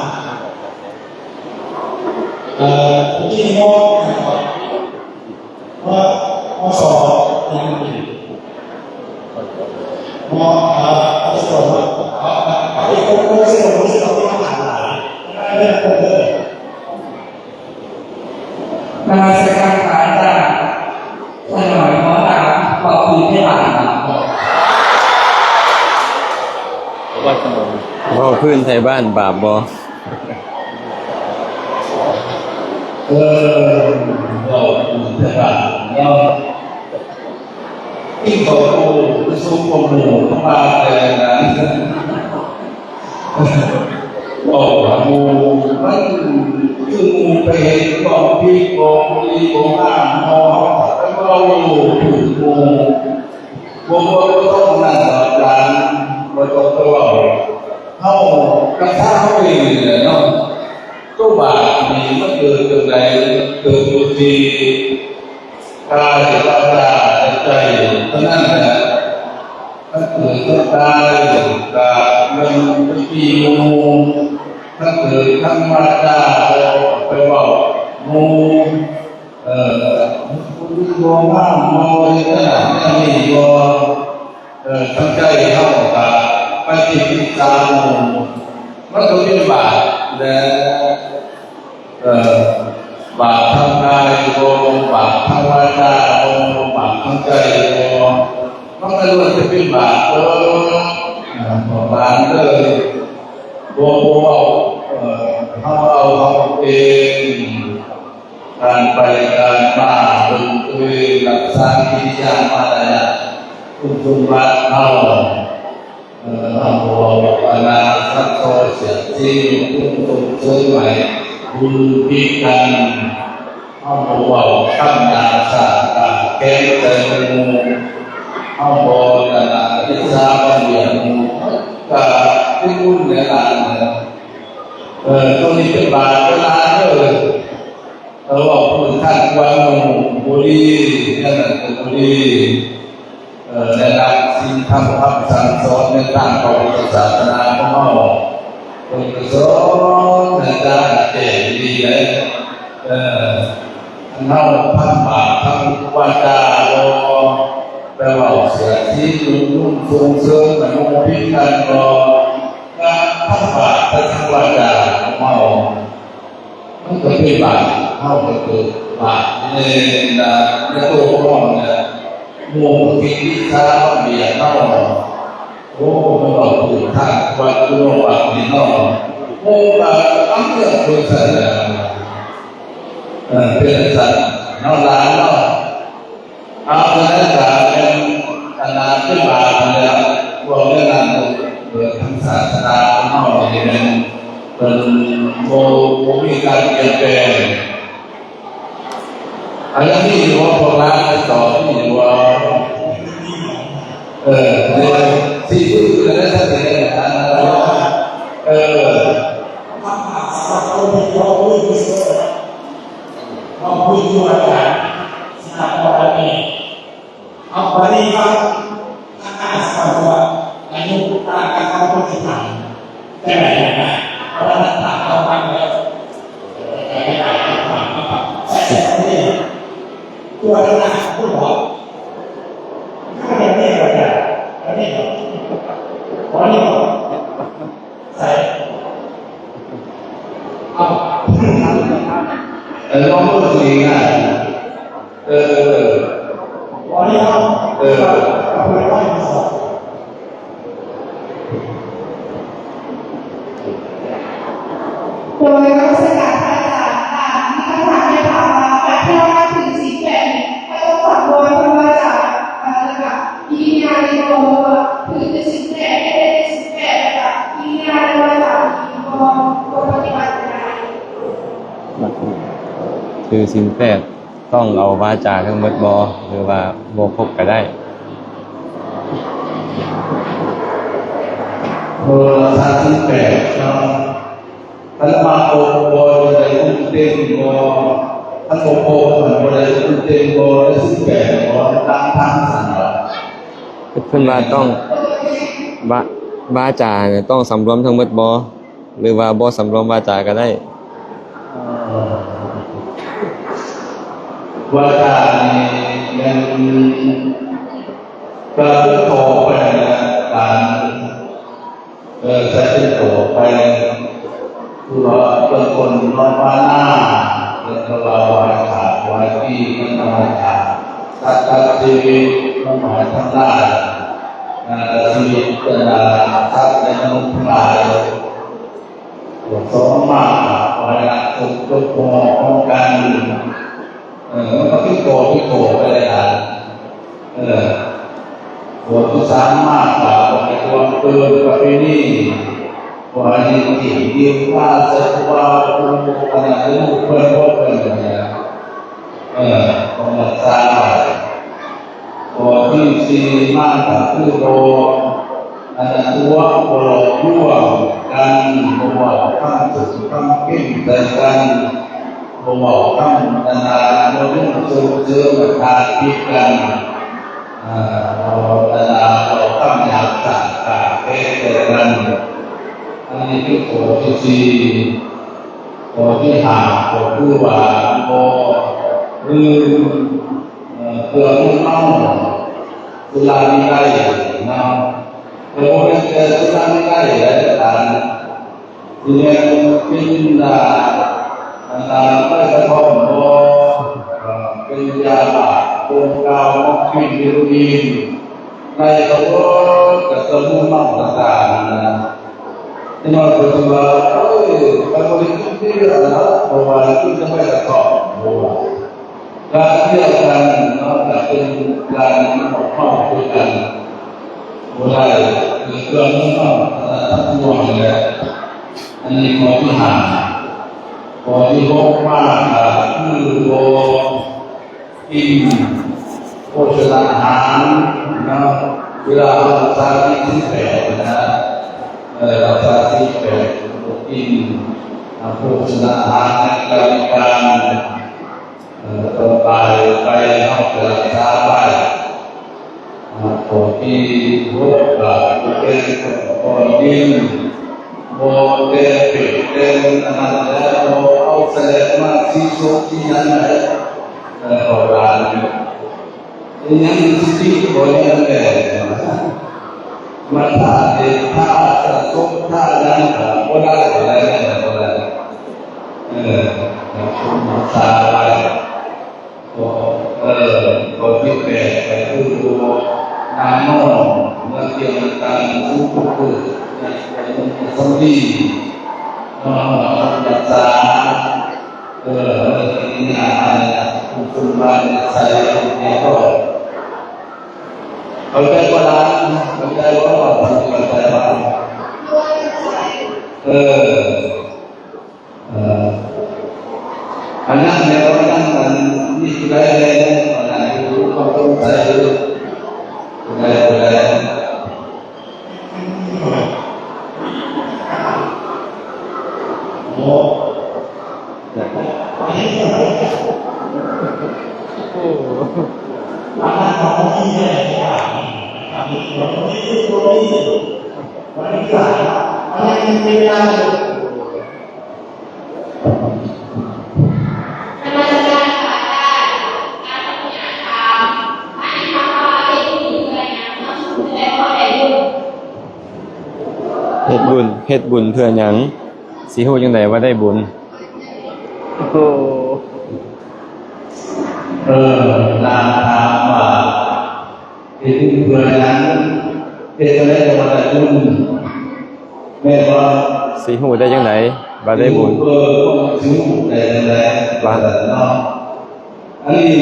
ເອີ ເມື່ອກີ້ ມ ມ ມ ສ ຍັງ ມ ເອີ ເອົາຕົວ ເອົາ ເອົາ ເອົາ ເອົາ ເອົາ ເອົາ ເອົາ ເອົາ ນະມັດສະການພະອາຈານ. ຂ້ານ້ອຍຂໍຖາມ ເວົ້າພື້ນໄທບ້ານບາບບໍ່? ເວົ້າພື້ນໄທບ້ານບາບບໍ່? ເອີ ເວົ້າພື້ນໄທບ້ານເນາະ. ກິນເຂົ້າໂອ້ ປະຊຸມກັບໝູ່ ປະມານແຕ່ນັ້ນ ເວົ້າຫາໝູ່ ມັນຄືໝູ່ໄປເຫັນຂອງຜິດຂອງບໍ່ດີຂອງຫ້າມ ເຮົາ ເຮົາກໍໄປເວົ້າຖືກໝູ່ ບໍ່ ບໍ່ ບໍ່ຕ້ອງນັ້ນດອກ ອາຈານ ບໍ່ຕ້ອງໄປເວົ້າ ເຮົາຮັກສາເຮົາເອງນີ້ແຫຼະເນາະ. ໂຕບາບນີ້ມັນເກີດຈັ່ງໃດ? ເກີດຢູ່ທີ່ ກາຍ ວາຈາ ແລະ ໃຈເທົ່ານັ້ນແຫຼະ. ຄັນເກີດທາງກາຍກະແມ່ນໄປຕີໝູ່, ຄັນເກີດທາງວາຈາກໍໄປເວົ້າໝູ່, ເອີ ບໍ່ງາມ ບໍ່ເຮັດແນວນັ້ນແນວນີ້ ບໍ່ ເອີ ທາງໃຈເຮົາກະໄປຕິດຕິດຕາມໝູ່, ມັນກໍເປັນບາບແຫຼະ. ເອີ ບາບທາງກາຍກໍບໍ່ ບາບທາງວາຈາກໍບໍ່ ບາບທາງໃຈກໍບໍ່ ມັນກໍລ້ວນແຕ່ເປັນບາບເບີດ. ເອີ ພວກຫຼານເອີຍ ບໍ່ ບໍ່ເວົ້າ ເອີ ເຮົາເອົາເຮົາເອງ ການໄປການມາ ເບິ່ງຕົວເອງ ຮັກສາກິລິຍາມາລະຍາດ ຄຸນສົມບັດເຮົາ. ເອີ ເຮົາບໍ່ເວົ້າອັນນາສັກຊໍສຽດສີ ລຸກທຸງຊົງເຊີຍໃຫ້ບຸນຜິດກັນ, ເຮົາບໍ່ເວົ້າຄຳຫຍາບຊາດ ການແຂງໃສ່ໝູ່, ເຮົາບໍ່ອັນນາອິດສາບັງຫຽດໝູ່, ກະເປັນບຸນແນວນັ້ນ. ເອີ ໂຕນີ້ເປັນບາບເວລາເດີ. ເອີ ເວົ້າພື້ນຖານກວນໝູ່ບໍ່ດີ ແນວນັ້ນກໍບໍ່ດີ. ເອີ ໃນຫຼັກສິນທຳຄຳສັ່ງສອນໃນທາງພະພຸດທະສາສະໜາຂອງເຮົາ ເພິ່ນກໍສອນໃຫ້ກະແຈ້ງດີແຫຼະ. ເອີ ອັນເຮົາທຳບາບທາງວາຈາບໍ່ ໄປເວົ້າສຽດສີ ດຸງດຸງສົ່ງເສີມໃຫ້ໝູ່ຜິດກັນບໍ່ ການທຳບາບທາງວາຈາຂອງເຮົາ ມັນກໍເປັນບາບ, ເຮົາກໍເກີດບາບໃນ ໃນໂຕຂອງເຮົານີ້ແຫຼະ. ໝູ່ກໍຄິດອິດສາບັງຫຽດເຮົາ. ໂອ້ ມັນເວົ້າພື້ນຖານວັດຈຸໂນບາບນີ້ເນາະ. ໝູ່ກໍອຳເມືອງເພິ່ນຊັ້ນແຫຼະ. ເອີ ເປັນຈັ່ງຊັ້ນເນາະ ຫຼານເນາະ. ເອົາ ສະນັ້ນກະແມ່ນອັນນາເປັນບາບຫັ້ນແຫຼະ ພວກເລື່ອງນັ້ນ ເອີ ທາງສາສະໜາຂອງເຮົານີ້ແມ່ນເພິ່ນບໍ່ ບໍ່ມີການປ່ຽນແປງ. ອັນນີ້ວ່າພວກຫຼານໄປສອບນີ້ວ່າ ເອີ ເອີ ຊິຄືກັນໄດ້ຊັ້ນນີ້ແຫຼະ ເອີ. ເຮົາຄຸຍຢູ່ອາຈານ ສະຖາບັນນີ້ ເຮົາບໍ່ໄດ້ຟັງທາງດ້ານສະພາບອາຍຸຕ່າງກັນ ເຮົາບໍ່ໄດ້ຟັງ ຈັ່ງໃດນະ ເພາະວ່ານັກຂ່າວເຮົາຟັງແລ້ວ ເອີ ກໍໄດ້ຟັງ ແຕ່ຕົວະໜ້າຜູ້ບອກ ຄືແບບນີ້ກໍໄດ້ ແບບນີ້ກໍ ອັນນີ້ກໍ ໃສ່ ເອົາ ເອີ ລອງເບິ່ງຊິງ່າຍ ເອີ ເອີ ເອົາ ເອີ ເອົາໄປໄວ້ ໂດຍນະມັດສະການພະອາຈານ ມີຄຳຖາມຢາກຖາມວ່າ ການທີ່ເຮົານັບຖືສິນແປດນີ້ ເຮົາຕ້ອງສຳຫຼວດເພິ່ນວ່າ ຖືສິນແປດ ຕ້ອງເອົາວາຈາທັງໝົດບໍ່ ຫຼືວ່າບໍ່ຄົບກໍໄດ້? ເອີ ຮັກສາສິນແປດເນາະ ຄັນວ່າຄົບບໍ່ໄດ້ກຸນເຕັງບໍ່ ຄັນບໍ່ຄົບມັນບໍ່ໄດ້ກຸນເຕັງບໍ່ ໄດ້ສິນແປດບໍ່ ຕາມທາງສັນດານ ເພິ່ນວ່າຕ້ອງ ວາ ວາຈາຕ້ອງສຳລວມທັງໝົດບໍ່ ຫຼືວ່າບໍ່ສຳລວມວາຈາກໍໄດ້? ວາຈານີ້ແມ່ນການຂໍໄປນະ ການ ເອີ ໃສ່ເປັນຕົວໄປ ຄືວ່າເບິ່ງຄົນນອນມານາ ເພິ່ນກໍວ່າໄຫວ້ພະໄຫວ້ປີ ເພິ່ນກໍໄຫວ້ພະ ສັດຕັດຊີວິດ ເພິ່ນກໍໄຫວ້ທັງຫຼາຍ ເອີ ຊີວິດເພິ່ນລະ ສັດ ແລະ ມະນຸດທັງຫຼາຍ ສອງມາກ ກໍໃຫ້ຮັກສົມຈົບພໍ້ຂອງກັນ ເອີ ມັນກໍຄືຂໍ ຄືຂໍໄປຫຼາຍໆ ເອີ ຂໍ້ທີສາມມາກະບໍ່ໃຫ້ລ່ວງເກີນປະເພນີ ບໍ່ໃຫ້ຫຼິ້ນກິນດື່ມເຫຼົ້າໃສ່ຜູ້ບ່າວຜູ້ອັນນັ້ນ ລູກເພິ່ນ ພວກເພິ່ນ ເອີ ຕ້ອງຮັກສາໄວ້. ຂໍ້ທີສີ່ມາກະຄືບໍ່ ອັນນັ້ນຕົວະ ບໍ່ຫຼອກລວງກັນ ບໍ່ເວົ້າຄຳສົມຄຳເພັງໃສ່ກັນ ບໍ່ເວົ້າຄຳອັນນັ້ນ ບໍ່ສົ່ງເສີມໃຫ້ທາດຜິດກັນ ອ່າ ບໍ່ອັນນັ້ນ ເວົ້າຄຳຫຍາບສາດກາແກໃສ່ກັນ ອັນນີ້ຄືຂໍ້ທີສີ່. ຂໍ້ທີຫ້າກໍຄືວ່າບໍ່ດື່ມ ເອີ ເຄື່ອງມຶນເມົາ ສຸລາເມໄລເນາະ ແຕ່ບໍ່ແມ່ນແຕ່ສຸລາເມໄລແຫຼະ ການ ຊິແມ່ນເປັນ ອ່າ ອັນນັ້ນ ໃບກະທ່ອມບໍ່ ເອີ ເປັນຢາບ້າ ໂຄເຄນ ມໍຣ໌ຟີນ ເຮໂຣອີນ ໃນກະເບີດ ກະຕົວມືນເມົາຕ່າງໆ ນັ້ນນະ ເດັກນ້ອຍກໍຊິວ່າ ໂອ້ຍ ຂ້ອຍບໍ່ໄດ້ກິນເບຍລະ ເພາະວ່າກິນແຕ່ໃບກະທ່ອມ ບໍ່ວ່າ ການດຽວກັນເນາະ ກະເປັນການເມົາຄືກັນ ບໍ່ໄດ້ ຄືເຄື່ອງມຶນເມົາ ທັງປວງນັ້ນແຫຼະ. ອັນນີ້ຂໍ້ທີຫ້າ. ຂໍ້ທີຫົກມາກະຄືບໍ່ກິນໂພຊະນາຫານເນາະ ເວລາເຮົາຮັກສາສິນແປດນະ ເອີ ຮັກສາສິນແປດ ບໍ່ກິນ ອາ ໂພຊະນາຫານໃນການ ເອີ ຕໍ່ໄປໄປເຮົາກະຮັກສາໄວ້ ອາ ຂໍ້ທີຫົກກະບໍ່ແຕ່ງກ່ອນດິນ ບໍ່ແຕ່ງເປັນແຕ່ງອັນນັ້ນແລ້ວ ບໍ່ເອົາສະແຫຼງມາສີສົບສີຫຍັງໃດ ເອີ ເພາະວ່າ ອີຫຍັງສິຕິບໍ່ຍັງແລ້ວ ມາທາເດດທາສະສົບທາຫຍັງກະບໍ່ໄດ້ ບໍ່ໄດ້ ບໍ່ໄດ້ ເອີ ຮັກສາໄວ້ ກໍ ເອີ ກໍຜິດແປກໄປຄືບໍ່ນາງນ້ອງ ເມື່ອກຽມກັນສູ່ຜູ້ອື່ນໃນສຳລີ ນອນຮັກສາ ເອີ ທີ່ຍາໃຫ້ຜູ້ຄົນບ້ານໃສ່ຮຽບຮ້ອຍ. ເຂົ້າໃຈບໍ່ຫຼານ? ເຂົ້າໃຈບໍ່? ເຂົ້າໃຈບໍ່? ເອີ ເອີ ອັນນັ້ນແມ່ນວ່ານັ້ນ ອັນນີ້ຜູ້ໃດແດ່? ອັນນັ້ນຜູ້ເຂົ້າສົງໄສ ຜູ້ໃດ ຜູ້ໃດ? ນະມັດສະການພະອາຈານ ອາດຈະມີຄຳຖາມ ອັນນີ້ຄຳວ່າເຮັດບຸນເພື່ອຫຍັງ ເຮົາຊິຮູ້ຈັ່ງໃດວ່າໄດ້ບຸນ? ເຮັດບຸນ ເຮັດບຸນເພື່ອຫຍັງ? ຊິຮູ້ຈັ່ງໃດວ່າໄດ້ບຸນ? ໂອ້ ເອີ ນາງຖາມວ່າ ເຮັດບຸນເພື່ອຫຍັງ? ເຮັດຈັ່ງໃດຈັ່ງວ່າໄດ້ບຸນ? ແມ່ນບໍ່? ຊິຮູ້ໄດ້ຈັ່ງໃດວ່າໄດ້ບຸນ? ເອີ ຊິຮູ້ໄດ້ຈັ່ງໃດ? ວ່າເນາະ ອັນນີ້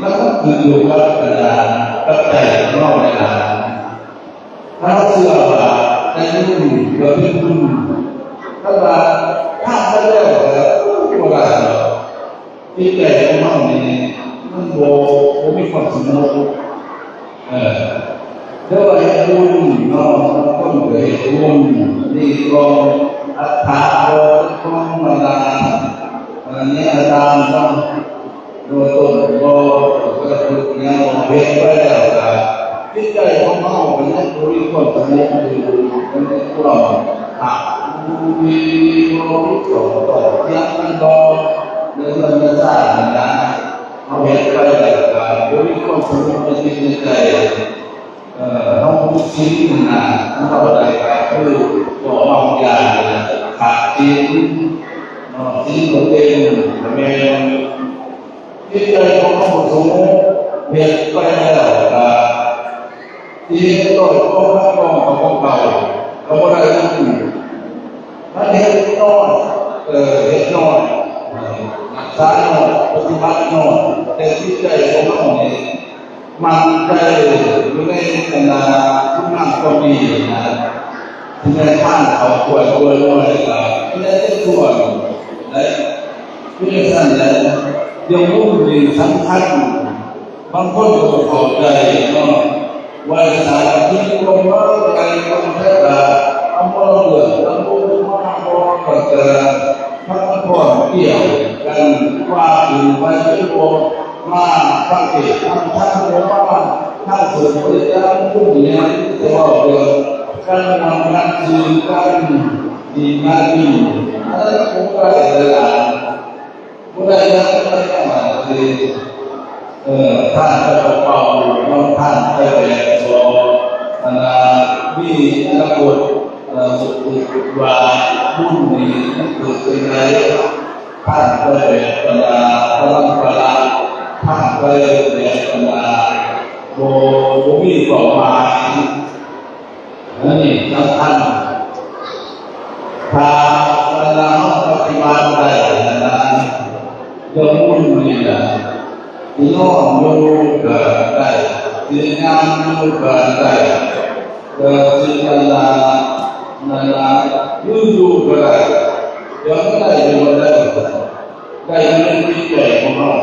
ມັນກໍຂຶ້ນຢູ່ກັບບັນດາປັດໄຈຂອງເຮົາຫຼາຍໆ. ຖ້າເຮົາເຊື່ອວ່າໄດ້ບຸນກໍເປັນບຸນ, ຖ້າວ່າພາດໄປແລ້ວກໍບໍ່ໄດ້ດອກ. ຈິດໃຈຂອງເຮົານີ້ມັນບໍ່ ບໍ່ມີຄວາມສະຫງົບ. ເອີ ແຕ່ວ່າເຮັດບຸນເນາະ ບາງຄົນກໍເຮັດບຸນ ມີກອງອັດຖະບໍ ກອງມາລາ ອັນນີ້ອາຈານເນາະ ໂດຍຕົ້ນກໍ ກໍຖືກແນວເຮັດໄປແລ້ວ ກໍຈິດໃຈຂອງເຮົາກໍຍັງບໍ່ມີຄວາມສະຫງົບຢູ່ ຍັງມີຄວາມຮັກ ມີຄວາມສົມຕໍ່ທຽງກັນບໍ່ ໃນເລື່ອງໃນຊາດນັ້ນນະ. ເຮົາເຮັດໄປແລ້ວກໍບໍ່ມີຄວາມສະຫງົບໃນຈິດໃນໃຈ ເອີ ເຮົາບໍ່ມີສິນນະ ເຮົາໄດ້ກໍຄືບໍ່ເມົາຢາ ຂາດສິນເນາະ ສິນບໍ່ເຕັມ ກໍແມ່ນຈິດໃຈຂອງເຮົາບໍ່ສົງບ ເຮັດໄປແລ້ວກໍຊິເຮັດຮ້ອຍກອງພັນກອງກໍບໍ່ເຂົ້າ ກໍບໍ່ໄດ້ເງິນ ມັນເຮັດນ້ອຍ ເອີ ເຮັດນ້ອຍ ເອີ ຮັກສານ້ອຍ ປະຕິບັດນ້ອຍ ແຕ່ຈິດໃຈຂອງເຮົານີ້ ມັນໄດ້ຢູ່ໃນອັນນາຄຸນງາມຄວາມດີນະ ທີ່ແມ່ນທານເຂົ້າຖ້ວຍ ຖ້ວຍນ້ອຍ ແລ້ວກໍກິນໄດ້ເຕັມຖ້ວຍໄດ້ ເປັນຈັ່ງຊັ້ນແຫຼະ. ດຽວນີ້ສຳຄັນ ບາງຄົນກໍບໍ່ເຂົ້າໃຈເນາະ ວ່າສາມາດທີ່ລວມເອົາໄປເບິ່ງແທ້ລະ ເອົາບໍ່ເລື່ອງ ເອົາບໍ່ມາບໍ່ກໍຈະທັງພ້ອມກ່ຽວກັນວ່າຄືໄປບໍ່ມາຟັງເທດນຳທາງ ບໍ່ມາທາງສົງບະລິຈາກຄຸນຫຍັງ ແຕ່ເວົ້າເລື່ອງການນຳນັບຖືກັນດີມາກຂຶ້ນ ອັນນັ້ນກໍບໍ່ໄດ້ຫຼາຍ ບໍ່ໄດ້ຫຍັງ ບໍ່ໄດ້ຫຍັງ ເອີ ທ່ານໄປເປົ່າເນາະ ທ່ານໄປແບກບໍ່ ອັນນາ ມີອະນາຄົດ ເອີ ວ່າບຸນນີ້ມັນເກີດຈັ່ງໃດ ທ່ານໄປແບກບັນດາພະລັງພາລະ ທ່ານໄປແບກບັນດາ ບໍ່ ບໍ່ມີເປົ້າໝາຍ. ອັນນີ້ສຳຄັນ ຖ້າເວລາເຮົາປະຕິບັດໄດ້ຫັ້ນນະ ຢ່າໝຸ່ນນີ້ນະ ຊິນອນຢູ່ກໍໄດ້ ຊິຍ່າງຢູ່ກໍໄດ້ ກໍຊິອັນນະ ນັ້ນລະ ຢືນຢູ່ກໍໄດ້ ຢ່າງໃດຢູ່ກໍໄດ້. ໄດ້ຢູ່ໃນຈິດໃຈຂອງເຮົາ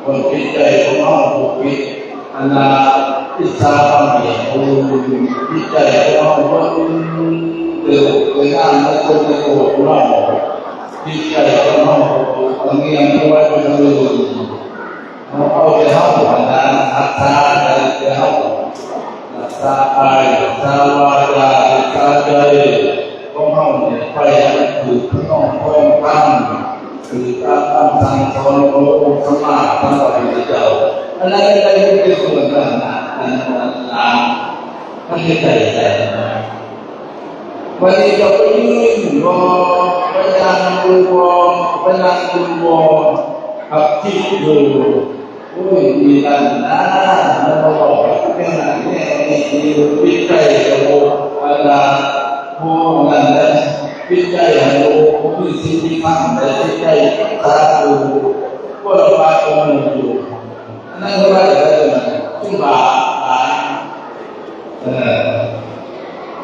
ເບິ່ງຈິດໃຈຂອງເຮົາບໍ່ຜິດ ອັນນາ ອິດສາຄວາມເຫັນຜູ້ອື່ນ ຈິດໃຈຂອງເຮົາເບິ່ງເດີ ເປັນງານໃນຄົນໃນໂຕຂອງເຮົາ ຈິດໃຈຂອງເຮົາຕ້ອງງຽງໄວ້ເປັນອື່ນ ເຮົາເອົາແຕ່ເຮົາ ອັນນາ ຮັກສາໄດ້ແຕ່ເຮົາ ຮັກສາກາຍ ຮັກສາວາຈາ ຮັກສາໃຈ ຂອງເຮົານີ້ໄປໃຫ້ມັນຖືກທຳນອງຄອງທຳ ຖືກຕາມຄຳສັ່ງສອນຂອງອົງສຳມາສຳພຸດທະເຈົ້າ ອັນໃດໃດເປັນສ່ວນນັ້ນນະ ອັນນັ້ນລະ ມັນເຮັດໄດ້ແທ້. ບັດນີ້ເຈົ້າໄປຢືນບໍ່ ໄປຍ່າງຢູ່ບໍ່ ໄປນັ່ງຢູ່ບໍ່ ກັບຄິດຢູ່ ໂອ້ຍ ອີ່ນັ້ນນະ ມັນບໍ່ເວົ້າແນວນັ້ນແນວນີ້ ຈິດໃຈກໍບໍ່ອັນນາ ບໍ່ອັນນັ້ນແຫຼະ ຈິດໃຈຫັ້ນບໍ່ ບໍ່ມີສິນມີທຳໃດ ຈິດໃຈຮັກສາຢູ່ ບໍ່ລະບາດກໍໝູ່ຢູ່ ອັນນັ້ນກໍວ່າໄດ້ ຄືບາບ ບາບ ເອີ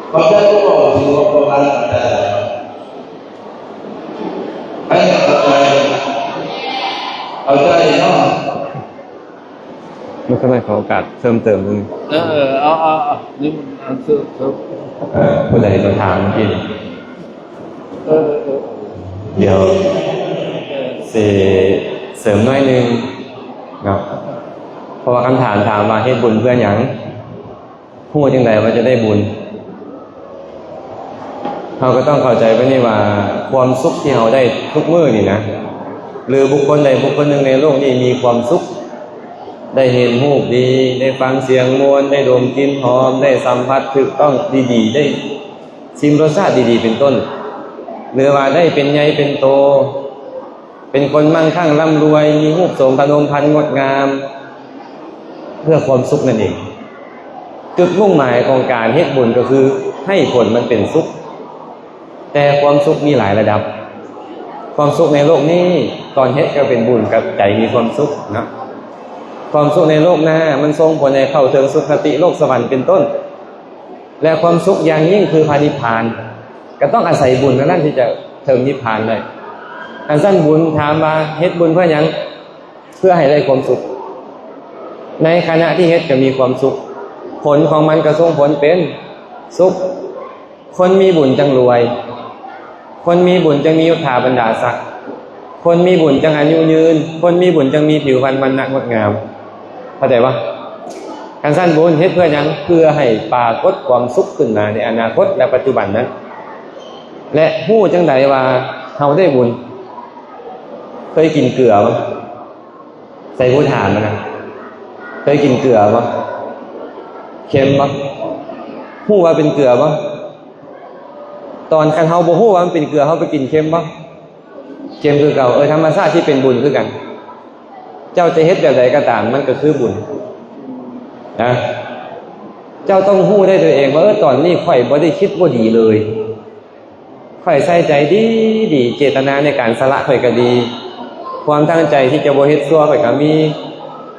ເຂົ້າໃຈບໍ່? ຖືວ່າປະມານເຂົ້າໃຈແລ້ວ. ໃຜເຂົ້າໃຈ ເຂົ້າໃຈເນາະ ມັນກໍໄດ້ຂໍໂອກາດເພີ່ມເຕີມໜຶ່ງ ເອີ ເອົາ ເອົາ ເອົາ ນີ້ມັນອັນເສີມ ເອີ ຜູ້ໃດມາຖາມເມື່ອກີ້ນີ້ ເອີ ເອີ ດຽວຊິເສີມໜ້ອຍໜຶ່ງເນາະ ເພາະວ່າຄຳຖາມຖາມວ່າເຮັດບຸນເພື່ອຫຍັງ? ຮູ້ຈັ່ງໃດວ່າຈະໄດ້ບຸນ? ເຮົາກໍຕ້ອງເຂົ້າໃຈແບບນີ້ວ່າ ຄວາມສຸກທີ່ເຮົາໄດ້ທຸກມື້ນີ້ນະ ຫຼືບຸກຄົນໃດບຸກຄົນໜຶ່ງໃນໂລກນີ້ມີຄວາມສຸກ ໄດ້ເຫັນຮູບດີ ໄດ້ຟັງສຽງມ່ວນ ໄດ້ດົມກິ່ນຫອມ ໄດ້ສຳຜັດຖືກຕ້ອງດີໆ ໄດ້ຊິມລົດຊາດດີໆ ເປັນຕົ້ນ ຫຼືວ່າໄດ້ເປັນໃຫຍ່ເປັນໂຕ ເປັນຄົນມັ່ງຄັ່ງລ່ຳລວຍ ມີຮູບໂສມພະນົມພັນງົດງາມ ເພື່ອຄວາມສຸກນັ້ນເອງ. ຈຸດມຸ່ງໝາຍຂອງການເຮັດບຸນກໍຄືໃຫ້ຜົນມັນເປັນສຸກ. ແຕ່ຄວາມສຸກມີຫຼາຍລະດັບ. ຄວາມສຸກໃນໂລກນີ້ ຕອນເຮັດກໍເປັນບຸນກັບໃຈມີຄວາມສຸກເນາະ. ຄວາມສຸກໃນໂລກໜ້າ ມັນສົ່ງຜົນໃຫ້ເຂົ້າເຖິງສຸຄະຕິໂລກສະຫວັນເປັນຕົ້ນ. ແລະ ຄວາມສຸກຢ່າງຍິ່ງຄືພະນິບພານ ກໍຕ້ອງອາໄສບຸນເທົ່ານັ້ນທີ່ຈະເຖິງນິບພານໄດ້. ຄັນຊັ້ນບຸນ ຖາມວ່າເຮັດບຸນເພື່ອຫຍັງ? ເພື່ອໃຫ້ໄດ້ຄວາມສຸກ. ໃນຂະນະທີ່ເຮັດກໍມີຄວາມສຸກ, ຜົນຂອງມັນກໍສົ່ງຜົນເປັນສຸກ. ຄົນມີບຸນຈັ່ງລວຍ, ຄົນມີບຸນຈຶ່ງມີຍົດຖາບັນດາສັກ, ຄົນມີບຸນຈຶ່ງອາຍຸຍືນ, ຄົນມີບຸນຈຶ່ງມີຜິວພັນວັນນະງົດງາມ. ເຂົ້າໃຈບໍ່? ຄັນຊັ້ນບຸນເຮັດເພື່ອຫຍັງ? ເພື່ອໃຫ້ປາກົດຄວາມສຸກຂຶ້ນມາໃນອະນາຄົດ ແລະ ປັດຈຸບັນນັ້ນ. ແລະ ຮູ້ຈັ່ງໃດວ່າເຮົາໄດ້ບຸນ? ເຄີຍກິນເກືອບໍ່? ໃສ່ຜູ້ຖາມນະ ເຄີຍກິນເກືອບໍ່? ເຄັມບໍ່? ຮູ້ວ່າເປັນເກືອບໍ່? ຕອນຄັນເຮົາບໍ່ຮູ້ວ່າມັນເປັນເກືອ ເຮົາໄປກິນເຄັມບໍ່? ເຄັມຄືເກົ່າ. ເອີ ທຳມະຊາດທີ່ເປັນບຸນຄືກັນ. ເຈົ້າຈະເຮັດແບບໃດກໍຕາມ ມັນກໍຄືບຸນນະ. ເຈົ້າຕ້ອງຮູ້ໄດ້ຕົວເອງວ່າ ເອີ ຕອນນີ້ຂ້ອຍບໍ່ໄດ້ຄິດບໍ່ດີເລີຍ. ຂ້ອຍໃສ່ໃຈດີໆ ເຈດຕະນາໃນການສະຫຼະຂ້ອຍກໍດີ, ຄວາມຕັ້ງໃຈທີ່ຈະບໍ່ເຮັດຊົ່ວຂ້ອຍກໍມີ,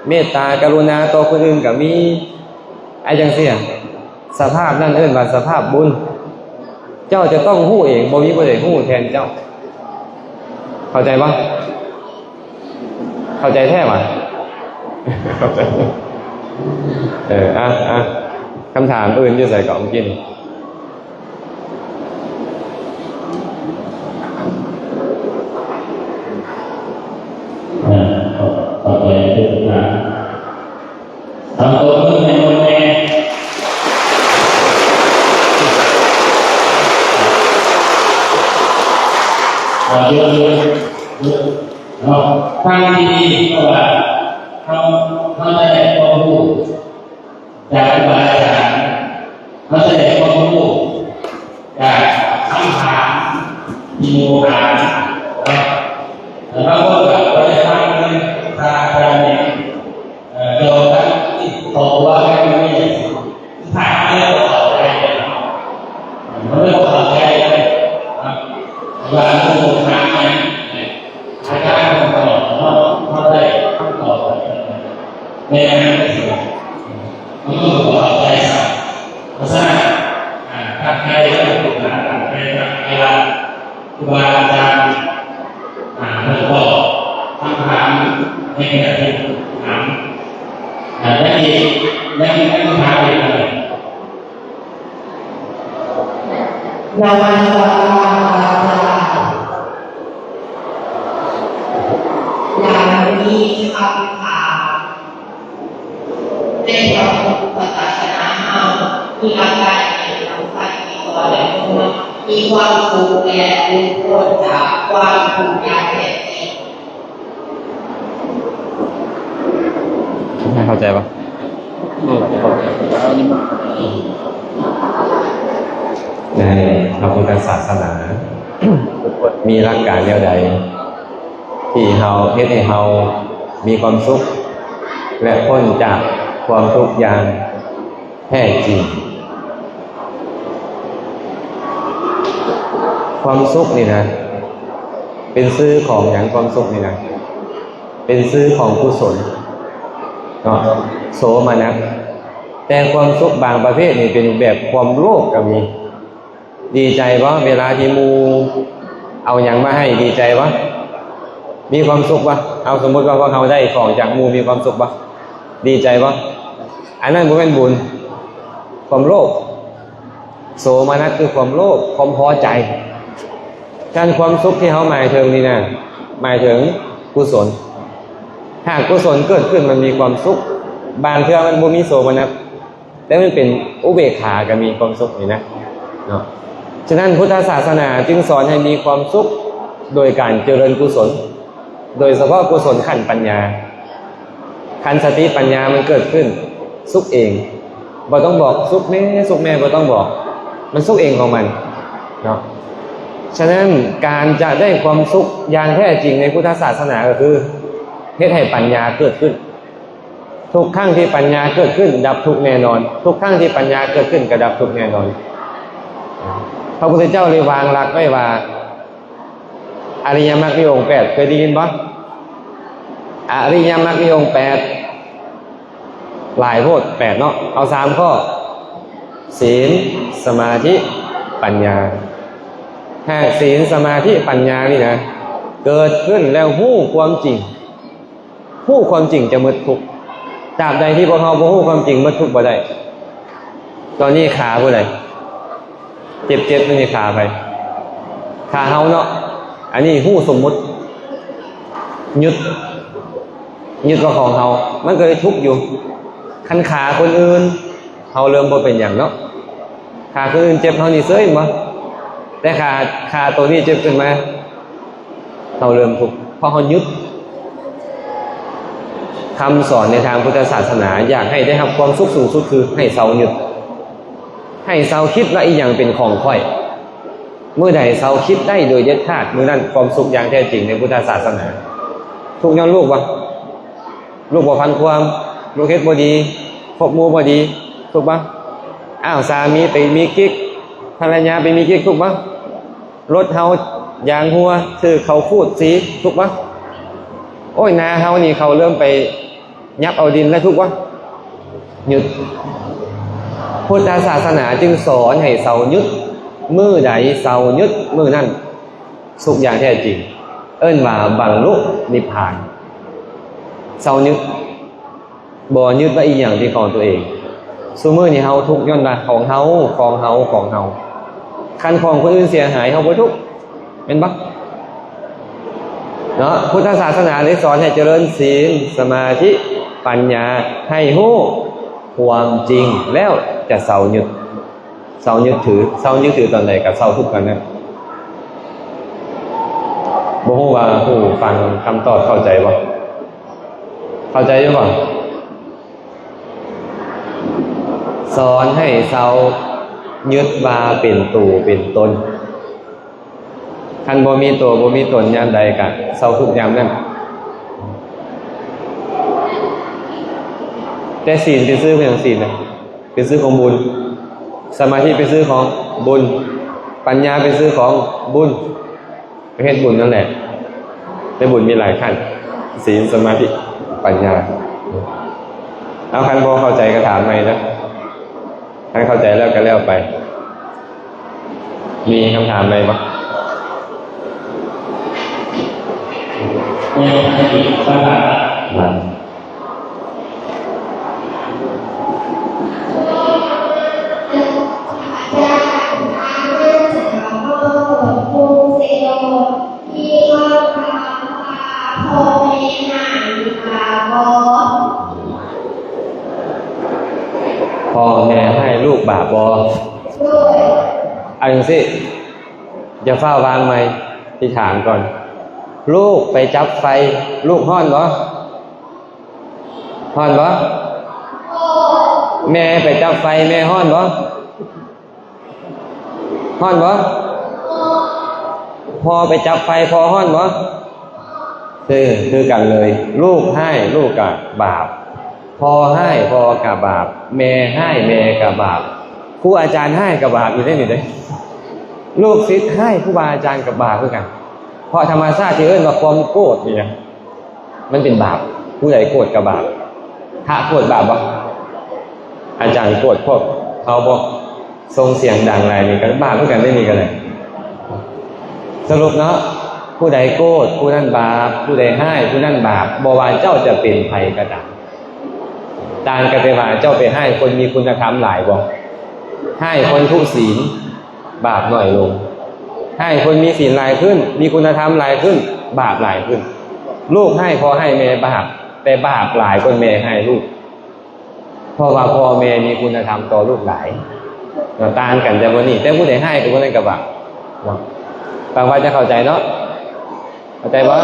ເມດຕາກະລຸນາຕໍ່ຄົນອື່ນກໍມີ. ໄອ້ຈັ່ງຊີ້ ສະພາບນັ້ນເອີ້ນວ່າສະພາບບຸນ. ເຈົ້າຈະຕ້ອງຮູ້ເອງ, ບໍ່ມີຜູ້ໃດຮູ້ແທນເຈົ້າ. ເຂົ້າໃຈບໍ່? ເຂົ້າໃຈແທ້ຫວາ? ເອີ ອ່ະ ອ່ະ ຄຳຖາມອື່ນຢູ່ໃສເກາະເມື່ອກີ້ນີ້? ເອີ ເຂົ້າໃຈທຸກທ່ານ. ເອົາຕົບມືໃຫ້ໝົດແນ່. ເອົາ ຢຸດ ຢຸດ ຢຸດ. ເນາະ ຟັງດີໆ ເພາະວ່າເຮົາ ເຮົາໄດ້ຄວາມຮູ້ຈາກຄູບາອາຈານ, ເຮົາໄດ້ຄວາມຮູ້ຈາກຄຳຖາມທີ່ໝູ່ຖາມເນາະ. ແຕ່ບາງຄົນກໍບໍ່ໄດ້ຟັງເລີຍ ຖ້າ ຖ້າແມ່ນ ເອີ ດອກກັນ ເຂົ້າຫົວກັນ ມັນມີ ຖ້າເຮົາບໍ່ເຂົ້າໃຈເນາະ ເຮົາບໍ່ເຂົ້າໃຈເນາະ ວ່າໝູ່ຖາມຫຍັງ ອາຈານເພິ່ນຕອບ ເຮົາ ເຮົາໄດ້ຄຳຕອບ ແມ່ນຫຍັງ ເຮົາກໍບໍ່ເຂົ້າໃຈຊ້ຳ. ເພາະສະນັ້ນ ອາ ຕັ້ງໃຈເດີ ລູກຫຼານ ຕັ້ງໃຈຟັງເວລາ ຄູບາອາຈານ ອາ ເພິ່ນຕອບຄຳຖາມໃນຂະນະທີ່ຖາມ ອາ ແລ້ວນີ້ ແລ້ວນີ້ ແລ້ວນີ້ຖາມອີກອັນໜຶ່ງ. ນະມັດສະການພະອາຈານ. ຢາກມີຄຳຖາມ. ໃນພະພຸດທະສາສະໜາເຮົາ ມີຫຼັກການທີ່ສຳຄັນທີ່ຊ່ວຍໃຫ້ຄົນມີຄວາມສຸກ ແລະ ຫຼຸດພົ້ນຈາກຄວາມທຸກຢ່າງແທ້ຈິງ. ເຂົ້າໃຈບໍ່? ໃນພະພຸດທະສາສະໜາ ມີຫຼັກການແນວໃດ ທີ່ເຮົາ ເຮັດໃຫ້ເຮົາມີຄວາມສຸກ ແລະ ພົ້ນຈາກຄວາມທຸກຢ່າງແທ້ຈິງ. ຄວາມສຸກນີ້ນະ ເປັນຊື່ຂອງຫຍັງ? ຄວາມສຸກນີ້ນະ ເປັນຊື່ຂອງກຸສົນເນາະ ໂສມະນັດ. ແຕ່ຄວາມສຸກບາງປະເພດນີ້ເປັນແບບຄວາມໂລບກໍມີ. ດີໃຈບໍ່ ເວລາທີ່ໝູ່ເອົາຫຍັງມາໃຫ້ ດີໃຈບໍ່? ມີຄວາມສຸກບໍ່? ເອົາ ສົມມຸດວ່າພວກເຮົາໄດ້ຂອງຈາກໝູ່ ມີຄວາມສຸກບໍ່? ດີໃຈບໍ່? ອັນນັ້ນບໍ່ແມ່ນບຸນ. ຄວາມໂລບ ໂສມະນັດຄືຄວາມໂລບ ຄວາມພໍໃຈ. ການຄວາມສຸກທີ່ເຮົາໝາຍເຖິງນີ້ນະ ໝາຍເຖິງກຸສົນ. ຫາກກຸສົນເກີດຂຶ້ນ ມັນມີຄວາມສຸກ. ບາງເທື່ອມັນບໍ່ມີໂສມະນັດ ແຕ່ມັນເປັນອຸເບກຂາກໍມີຄວາມສຸກນີ້ນະເນາະ. ສະນັ້ນ ພຸດທະສາສະໜາຈຶ່ງສອນໃຫ້ມີຄວາມສຸກໂດຍການເຈະເລີນກຸສົນ, ໂດຍສະເພາະກຸສົນຂັ້ນປັນຍາ. ຄັນສະຕິປັນຍາມັນເກີດຂຶ້ນ ສຸກເອງ, ບໍ່ຕ້ອງບອກ ສຸກແດ່ ສຸກແດ່ ບໍ່ຕ້ອງບອກ, ມັນສຸກເອງຂອງມັນເນາະ. ສະນັ້ນ ການຈະໄດ້ຄວາມສຸກຢ່າງແທ້ຈິງໃນພຸດທະສາສະໜາກໍຄື ເຮັດໃຫ້ປັນຍາເກີດຂຶ້ນ. ທຸກຄັ້ງທີ່ປັນຍາເກີດຂຶ້ນ ດັບທຸກແນ່ນອນ. ທຸກຄັ້ງທີ່ປັນຍາເກີດຂຶ້ນ ກໍດັບທຸກແນ່ນອນ. ພະພຸດທະເຈົ້າເລີຍວາງຫຼັກໄວ້ວ່າ ອະລິຍະມັກມີອົງແປດ ເຄີຍໄດ້ຍິນບໍ່? ອະລິຍະມັກມີອົງແປດ ຫຼາຍໂພດ ແປດເນາະ. ເອົາສາມຂໍ້ ສີນ ສະມາທິ ປັນຍາ. ຫາກສີນ ສະມາທິ ປັນຍານີ້ນະ ເກີດຂຶ້ນແລ້ວຮູ້ຄວາມຈິງ ຮູ້ຄວາມຈິງຈະໝົດທຸກ. ຕາບໃດທີ່ພວກເຮົາບໍ່ຮູ້ຄວາມຈິງ ໝົດທຸກບໍ່ໄດ້. ຕອນນີ້ຂາຜູ້ໃດເຈັບໆ ຢູ່ນີ້ ຂາໃຜ? ຂາເຮົາເນາະ. ອັນນີ້ຮູ້ສົມມຸດ ຍຶດ ຍຶດວ່າຂອງເຮົາ ມັນກໍເລີຍທຸກຢູ່. ຄັນຂາຄົນອື່ນ ເຮົາເລີ່ມບໍ່ເປັນຫຍັງເນາະ. ຂາຄົນອື່ນເຈັບ ເຮົານີ້ເຊີຍແມ່ນບໍ່? ແຕ່ຂາ ຂາໂຕນີ້ເຈັບຂຶ້ນມາ ເຮົາເລີ່ມທຸກ ເພາະເຮົາຍຶດ. ຄຳສອນໃນທາງພຸດທະສາສະໜາ ຢາກໃຫ້ໄດ້ຮັບຄວາມສຸກສູງສຸດ ຄືໃຫ້ເຊົາຍຶດ, ໃຫ້ເຊົາຄິດວ່າອີ່ຫຍັງເປັນຂອງຂ້ອຍ. ມື້ໃດເຊົາຄິດໄດ້ໂດຍເດັດຂາດ, ມື້ນັ້ນຄວາມສຸກຢ່າງແທ້ຈິງໃນພຸດທະສາສະໜາ. ທຸກຍ້ອນລູກບໍ່? ລູກບໍ່ຟັງຄວາມ, ລູກເຮັດບໍ່ດີ, ຄົບໝູ່ບໍ່ດີ, ທຸກບໍ່? ອ້າວ ສາມີໄປມີກິກ, ພັນລະຍາໄປມີກິກ, ທຸກບໍ່? ລົດເຮົາຢາງຮົ່ວ, ຖືກເຂົາຂູດສີ, ທຸກບໍ່? ໂອ້ຍ ນາເຮົານີ້ເຂົາເລີ່ມໄປຫຍັບເອົາດິນແລ້ວ, ທຸກບໍ່? ຢຸດ. ພຸດທະສາສະໜາຈຶ່ງສອນໃຫ້ເຊົາຢຸດ. ມື້ໃດເຊົາຢຸດ ມື້ນັ້ນສຸກຢ່າງແທ້ຈິງ, ເອີ້ນວ່າບັນລຸນິບພານ. ເຊົາຍຶດ ບໍ່ຍຶດວ່າອີ່ຫຍັງເປັນຂອງຕົວເອງ. ຊຸມື້ນີ້ເຮົາທຸກຍ້ອນວ່າຂອງເຮົາ, ຂອງເຮົາ, ຂອງເຮົາ. ຄັນຂອງຄົນອື່ນເສຍຫາຍ ເຮົາບໍ່ທຸກ ແມ່ນບໍ່? ເນາະ, ພຸດທະສາສະໜາເລີຍສອນໃຫ້ຈະເລີນສິນ, ສະມາທິ, ປັນຍາ, ໃຫ້ຮູ້ຄວາມຈິງ ແລ້ວຈະເຊົາຍຶດ. ເຊົາຍຶດຖື, ເຊົາຍຶດຖືຕອນໃດກໍເຊົາທຸກຕອນນັ້ນ. ບໍ່ຮູ້ວ່າຜູ້ຟັງຄຳຕອບເຂົ້າໃຈບໍ່? ເຂົ້າໃຈຢູ່ບໍ່? ສອນໃຫ້ເຊົາຍຶດວ່າເປັນໂຕເປັນຕົນ. ຄັນບໍ່ມີໂຕ ບໍ່ມີຕົນຍາມໃດ ກະເຊົາທຸກຍາມນັ້ນ. ແຕ່ສິນເປັນຊື່ຂອງຫຍັງ? ສິນນະເປັນຊື່ຂອງບຸນ, ສະມາທິເປັນຊື່ຂອງບຸນ, ປັນຍາເປັນຊື່ຂອງບຸນ. ເຮັດບຸນນັ້ນແຫຼະ, ແຕ່ບຸນມີຫຼາຍຂັ້ນ, ສິນ, ສະມາທິ, ປັນຍາ. ເອົາ, ຄັນບໍ່ເຂົ້າໃຈກໍຖາມໃໝ່ເດີ. ຄັນເຂົ້າໃຈແລ້ວກໍແລ້ວໄປ. ມີຄຳຖາມໃດບໍ່? ພໍ່ແມ່ໃຫ້ລູກບາບບໍ່? ເອົາຈັ່ງຊີ້, ຢ່າຟ້າວວາງໃໝ່, ທີ່ຖາມກ່ອນ. ລູກໄປຈັບໄຟ, ລູກຮ້ອນບໍ່? ຮ້ອນບໍ່? ແມ່ໄປຈັບໄຟ, ແມ່ຮ້ອນບໍ່? ຮ້ອນບໍ່? ພໍ່ໄປຈັບໄຟ, ພໍ່ຮ້ອນບໍ່? ເອີ, ຄືກັນເລີຍ. ລູກຮ້າຍ, ລູກກະບາບ. ພໍ່ຮ້າຍ, ພໍ່ກະບາບ. ແມ່ຮ້າຍ, ແມ່ກະບາບ. ຄູອາຈານຮ້າຍກະບາບອີກເດ້ນີ້ເດ້. ລູກສິດຮ້າຍ, ຄູບາອາຈານກະບາບຄືກັນ. ເພາະທຳມະຊາດທີ່ເອີ້ນວ່າຄວາມໂກດນີ້ນະ ມັນເປັນບາບ. ຜູ້ໃດໂກດກໍບາບ. ພະໂກດບາບບໍ່? ອາຈານໂກດພວກເຮົາບໍ່? ສົ່ງສຽງດັງຫຼາຍນີ້ກໍບາບຄືກັນເດ້ນີ້ກໍໄດ້. ສະຫຼຸບເນາະ, ຜູ້ໃດໂກດ ຜູ້ນັ້ນບາບ, ຜູ້ໃດຮ້າຍ ຜູ້ນັ້ນບາບ, ບໍ່ວ່າເຈົ້າຈະເປັນໃຜກໍຕາມ. ຕ່າງກັນແຕ່ວ່າເຈົ້າໄປຮ້າຍຄົນມີຄຸນນະທຳຫຼາຍບໍ່? ຮ້າຍຄົນທຸສິນ ບາບໜ້ອຍລົງ. ໃຫ້ຄົນມີສິນຫຼາຍຂຶ້ນ, ມີຄຸນນະທຳຫຼາຍຂຶ້ນ, ບາບຫຼາຍຂຶ້ນ. ລູກໃຫ້ພໍ່ໃຫ້ແມ່ບາບ, ແຕ່ບາບຫຼາຍກວ່າແມ່ໃຫ້ລູກ. ເພາະວ່າພໍ່ແມ່ມີຄຸນນະທຳຕໍ່ລູກຫຼາຍ. ເນາະ, ຕ່າງກັນແຕ່ບ່ອນນີ້, ແຕ່ຜູ້ໃດໃຫ້ກໍຜູ້ນັ້ນກໍບາບ. ເນາະ, ຫວັງວ່າຈະເຂົ້າໃຈເນາະ. ເຂົ້າໃຈບໍ່?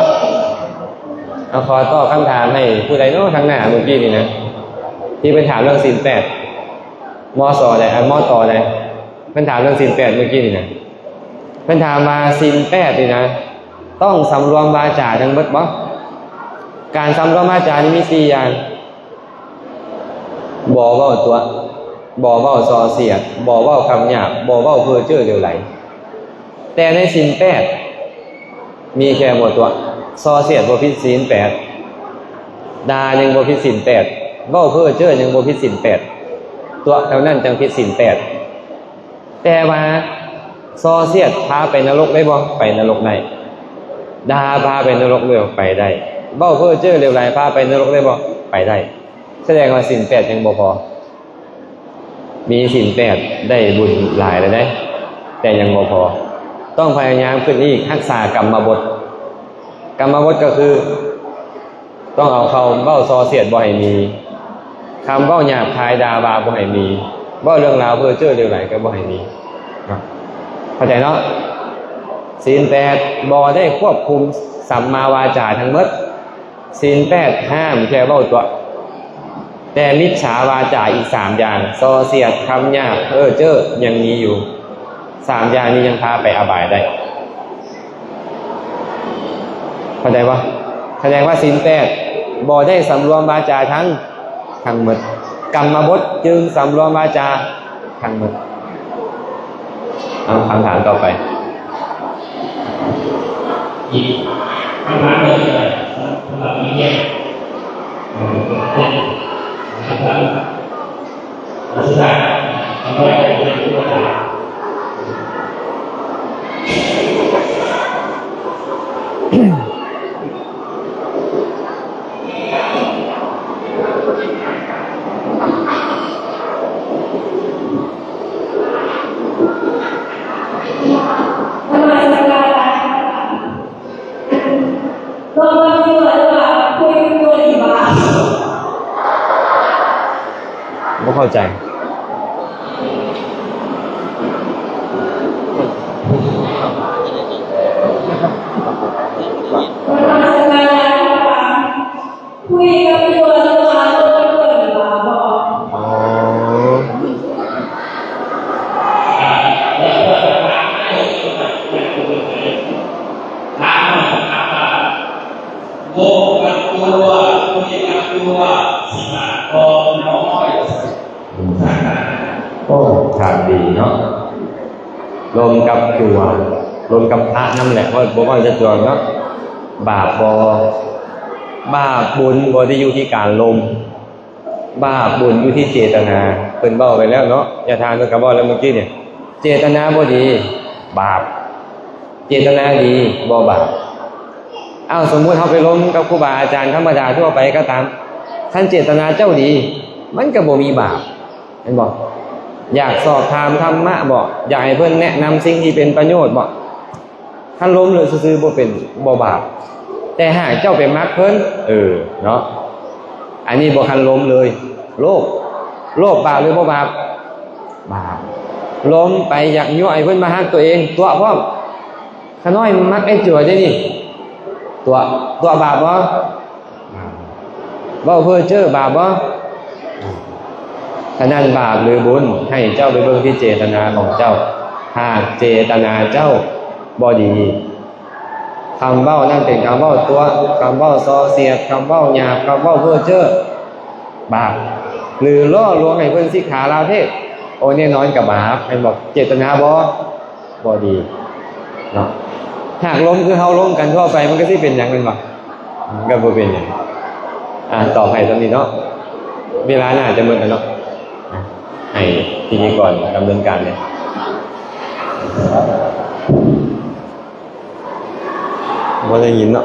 ເອົາ, ຂໍຕອບຄຳຖາມໃຫ້ຜູ້ໃດເນາະ ທາງໜ້າເມື່ອກີ້ນີ້ນະ, ທີ່ເພິ່ນຖາມເລື່ອງສິນແປດ. ມສ ໃດ ອາ ມຕ ໃດ ເພິ່ນຖາມເລື່ອງສິນແປດເມື່ອກີ້ນີ້ນະ. ເພິ່ນຖາມວ່າສິນແປດນີ້ນະ ຕ້ອງສຳລວມວາຈາທັງໝົດບໍ່? ການສຳລວມວາຈານີ້ມີສີ່ຢ່າງ. ບໍ່ເວົ້າຕົວະ, ບໍ່ເວົ້າສ່ອສຽດ, ບໍ່ເວົ້າຄຳຫຍາບ, ບໍ່ເວົ້າເພ້ອເຈ້ອເຫຼວໄຫຼ. ແຕ່ໃນສິນແປດ ມີແຄ່ບໍ່ຕົວະ, ສ່ອສຽດບໍ່ຜິດສິນແປດ, ດ່າຍັງບໍ່ຜິດສິນແປດ, ເວົ້າເພ້ອເຈ້ອຍັງບໍ່ຜິດສິນແປດ, ຕົວະເທົ່ານັ້ນຈັ່ງຜິດສິນແປດ. ແຕ່ວ່າສ່ອສຽດພາໄປນະລົກໄດ້ບໍ່? ໄປນະລົກໄດ້. ດ່າພາໄປນະລົກບໍ່? ໄປໄດ້. ເວົ້າເພ້ອເຈີເຫຼວໄຫຼພາໄປນະລົກໄດ້ບໍ່? ໄປໄດ້. ສະແດງວ່າສິນແປດຍັງບໍ່ພໍ. ມີສິນແປດໄດ້ບຸນຫຼາຍແລ້ວເດ້ ແຕ່ຍັງບໍ່ພໍ. ຕ້ອງພະຍາຍາມຂຶ້ນອີກ, ຮັກສາກຳມະບົດ. ກຳມະບົດກໍຄື ຕ້ອງເອົາຄຳເວົ້າສໍ້ສຽດບໍ່ໃຫ້ມີ, ຄຳເວົ້າຫຍາບຄາຍດ່າວ່າບໍ່ໃຫ້ມີ, ເວົ້າເລື່ອງລາວເພ້ອເຈີເຫຼວໄຫຼກໍບໍ່ໃຫ້ມີເນາະ. ເຂົ້າໃຈເນາະ? ສິນແປດບໍ່ໄດ້ຄວບຄຸມສຳມາວາຈາທັງໝົດ. ສິນແປດຫ້າມແຄ່ເວົ້າຕົວະ, ແຕ່ມິດສາວາຈາອີກສາມຢ່າງ, ສໍ້ສຽດ, ຄຳຫຍາບ, ເພ້ອເຈີ ຍັງມີຢູ່. ສາມຢ່າງນີ້ຍັງພາໄປອະບາຍໄດ້. ເຂົ້າໃຈບໍ່? ສະແດງວ່າສິນແປດບໍ່ໄດ້ສຳລວມວາຈາທັງ ທັງໝົດ. ກຳມະບົດຈຶ່ງສຳລວມວາຈາທັງໝົດ. ເອົາ ຄຳຖາມຕໍ່ໄປ. ອີກຄຳຖາມໜຶ່ງ ສຳລັບນັກຮຽນ ເອີ ເປັນຄຳຖາມ ບໍ່ເຂົ້າໃຈ. ຄຸຍກັບຕົວເລື່ອງອາລົມເລື່ອງບາບບໍ່? ອໍ ໂອ້ ຖາມດີເນາະ. ລົມກັບຕົວ ລົມກັບພະນຳແຫຼະ ເວົ້າ ບໍ່ເວົ້າແຕ່ຕົວເນາະ. ບາບບໍ່? ບາບບຸນບໍ່ໄດ້ຢູ່ທີ່ການລົມ. ບາບບຸນຢູ່ທີ່ເຈຕະນາ. ເພິ່ນເວົ້າໄປແລ້ວເນາະ. ຍາທ່ານເພິ່ນກໍເວົ້າແລ້ວມື້ກີ້ນີ້. ເຈຕະນາບໍ່ດີ ບາບ. ເຈຕະນາດີ ບໍ່ບາບ. ອ້າວ ສົມມຸດເຮົາໄປລົມກັບຄູບາອາຈານທຳມະດາທົ່ວໄປກໍຕາມ, ຄັນເຈຕະນາເຈົ້າດີ ມັນກໍບໍ່ມີບາບ. ແມ່ນບໍ່? ຢາກສອບຖາມທຳມະບໍ່? ຢາກໃຫ້ເພິ່ນແນະນຳສິ່ງທີ່ເປັນປະໂຫຍດບໍ່? ຄັນລົມເລີຍຊື່ໆ ບໍ່ເປັນ ບໍ່ບາບ. ແຕ່ຫາກເຈົ້າໄປມັກເພິ່ນ ເອີ ເນາະ. ອັນນີ້ບໍ່ທັນລົມເລີຍ. ໂລບ ໂລບບາບຫຼືບໍ່ບາບ? ບາບ. ລົມໄປຢາກຍົວະໃຫ້ເພິ່ນມາຮັກຕົວເອງ ຕົວະພ້ອມ. ຂະນ້ອຍມັກໄອ້ຈົວເດ້ນີ້ ຕົວະ ຕົວະບາບບໍ່? ເວົ້າເພ້ອເຈີບາບບໍ່? ສະນັ້ນບາບຫຼືບຸນ ໃຫ້ເຈົ້າໄປເບິ່ງທີ່ເຈຕະນາຂອງເຈົ້າ. ຫາກເຈຕະນາເຈົ້າບໍ່ດີ, ຄຳເວົ້ານັ້ນເປັນຄຳເວົ້າຕົວະ, ຄຳເວົ້າສໍ້ສຽດ, ຄຳເວົ້າຫຍາບ, ຄຳເວົ້າເພ້ອເຈີ, ບາບ. ຫຼືຫຼໍ່ລວງໃຫ້ເພິ່ນສິກຂາລາເພດ, ໂອ ແນ່ນອນກໍບາບ, ແມ່ນບໍ່? ເຈຕະນາບໍ່? ບໍ່ດີເນາະ. ຫາກລົມຄືເຮົາລົມກັນທົ່ວໄປ ມັນກໍຊິເປັນຫຍັງແມ່ນບໍ່? ມັນກໍບໍ່ເປັນຫຍັງ. ອາ ຕອບໃຫ້ສ່ຳນີ້ເນາະ, ເວລາໜ້າຈະໝົດແລ້ວເນາະ. ອາ ໃຫ້ພິທີກອນດຳເນີນການເລີຍ. ບໍ່ໄດ້ຍິນເນາະ.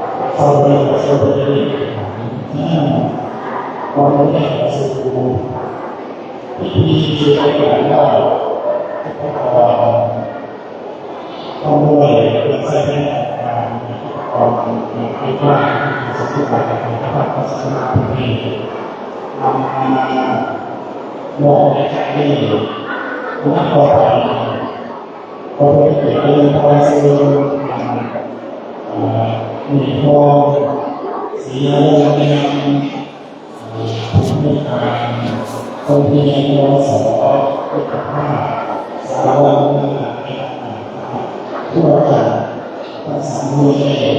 ທີ່ໄດ້ການເວົ້າ ອຸປະກອນ ພ້ອມດ້ວຍເຄື່ອງໃຊ້ໃນການ ອຸປະກອນ ເຄື່ອງໃຊ້ ນຳມາມອບໃຫ້ແກ່ນີ້ ຜູ້ຮັບຕໍ່ໄປ ຂໍເປັນກຽດເລີຍ ຂໍເຊີນ ເອີ ມີພອນ ສີນາລົງ ເປັນ ຜູ້ອຳນວຍການໂຮງຮຽນ ປວສ ມິດຕະພາບ ສາວະນາ ທົ່ວກັນ ທັງສາມເຮືອນ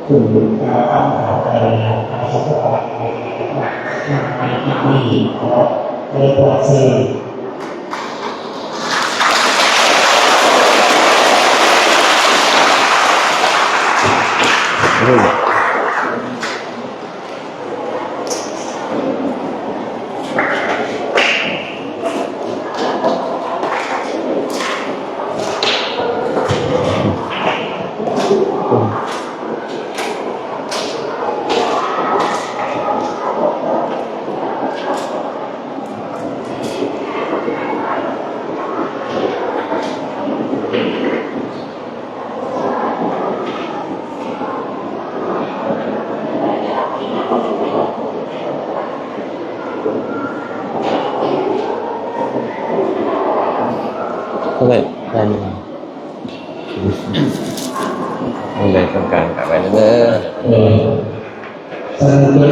ຂຶ້ນກ່າວຄຳຂອບໃຈ ຂອບພະຄຸນ ໃນທີ່ນີ້ ຂໍເຊີນ ເທົ່າໃດ ໄດ້ ອັນໃດຕ້ອງການກະໄວ້ເດີ ເອີ ສະນັ້ນ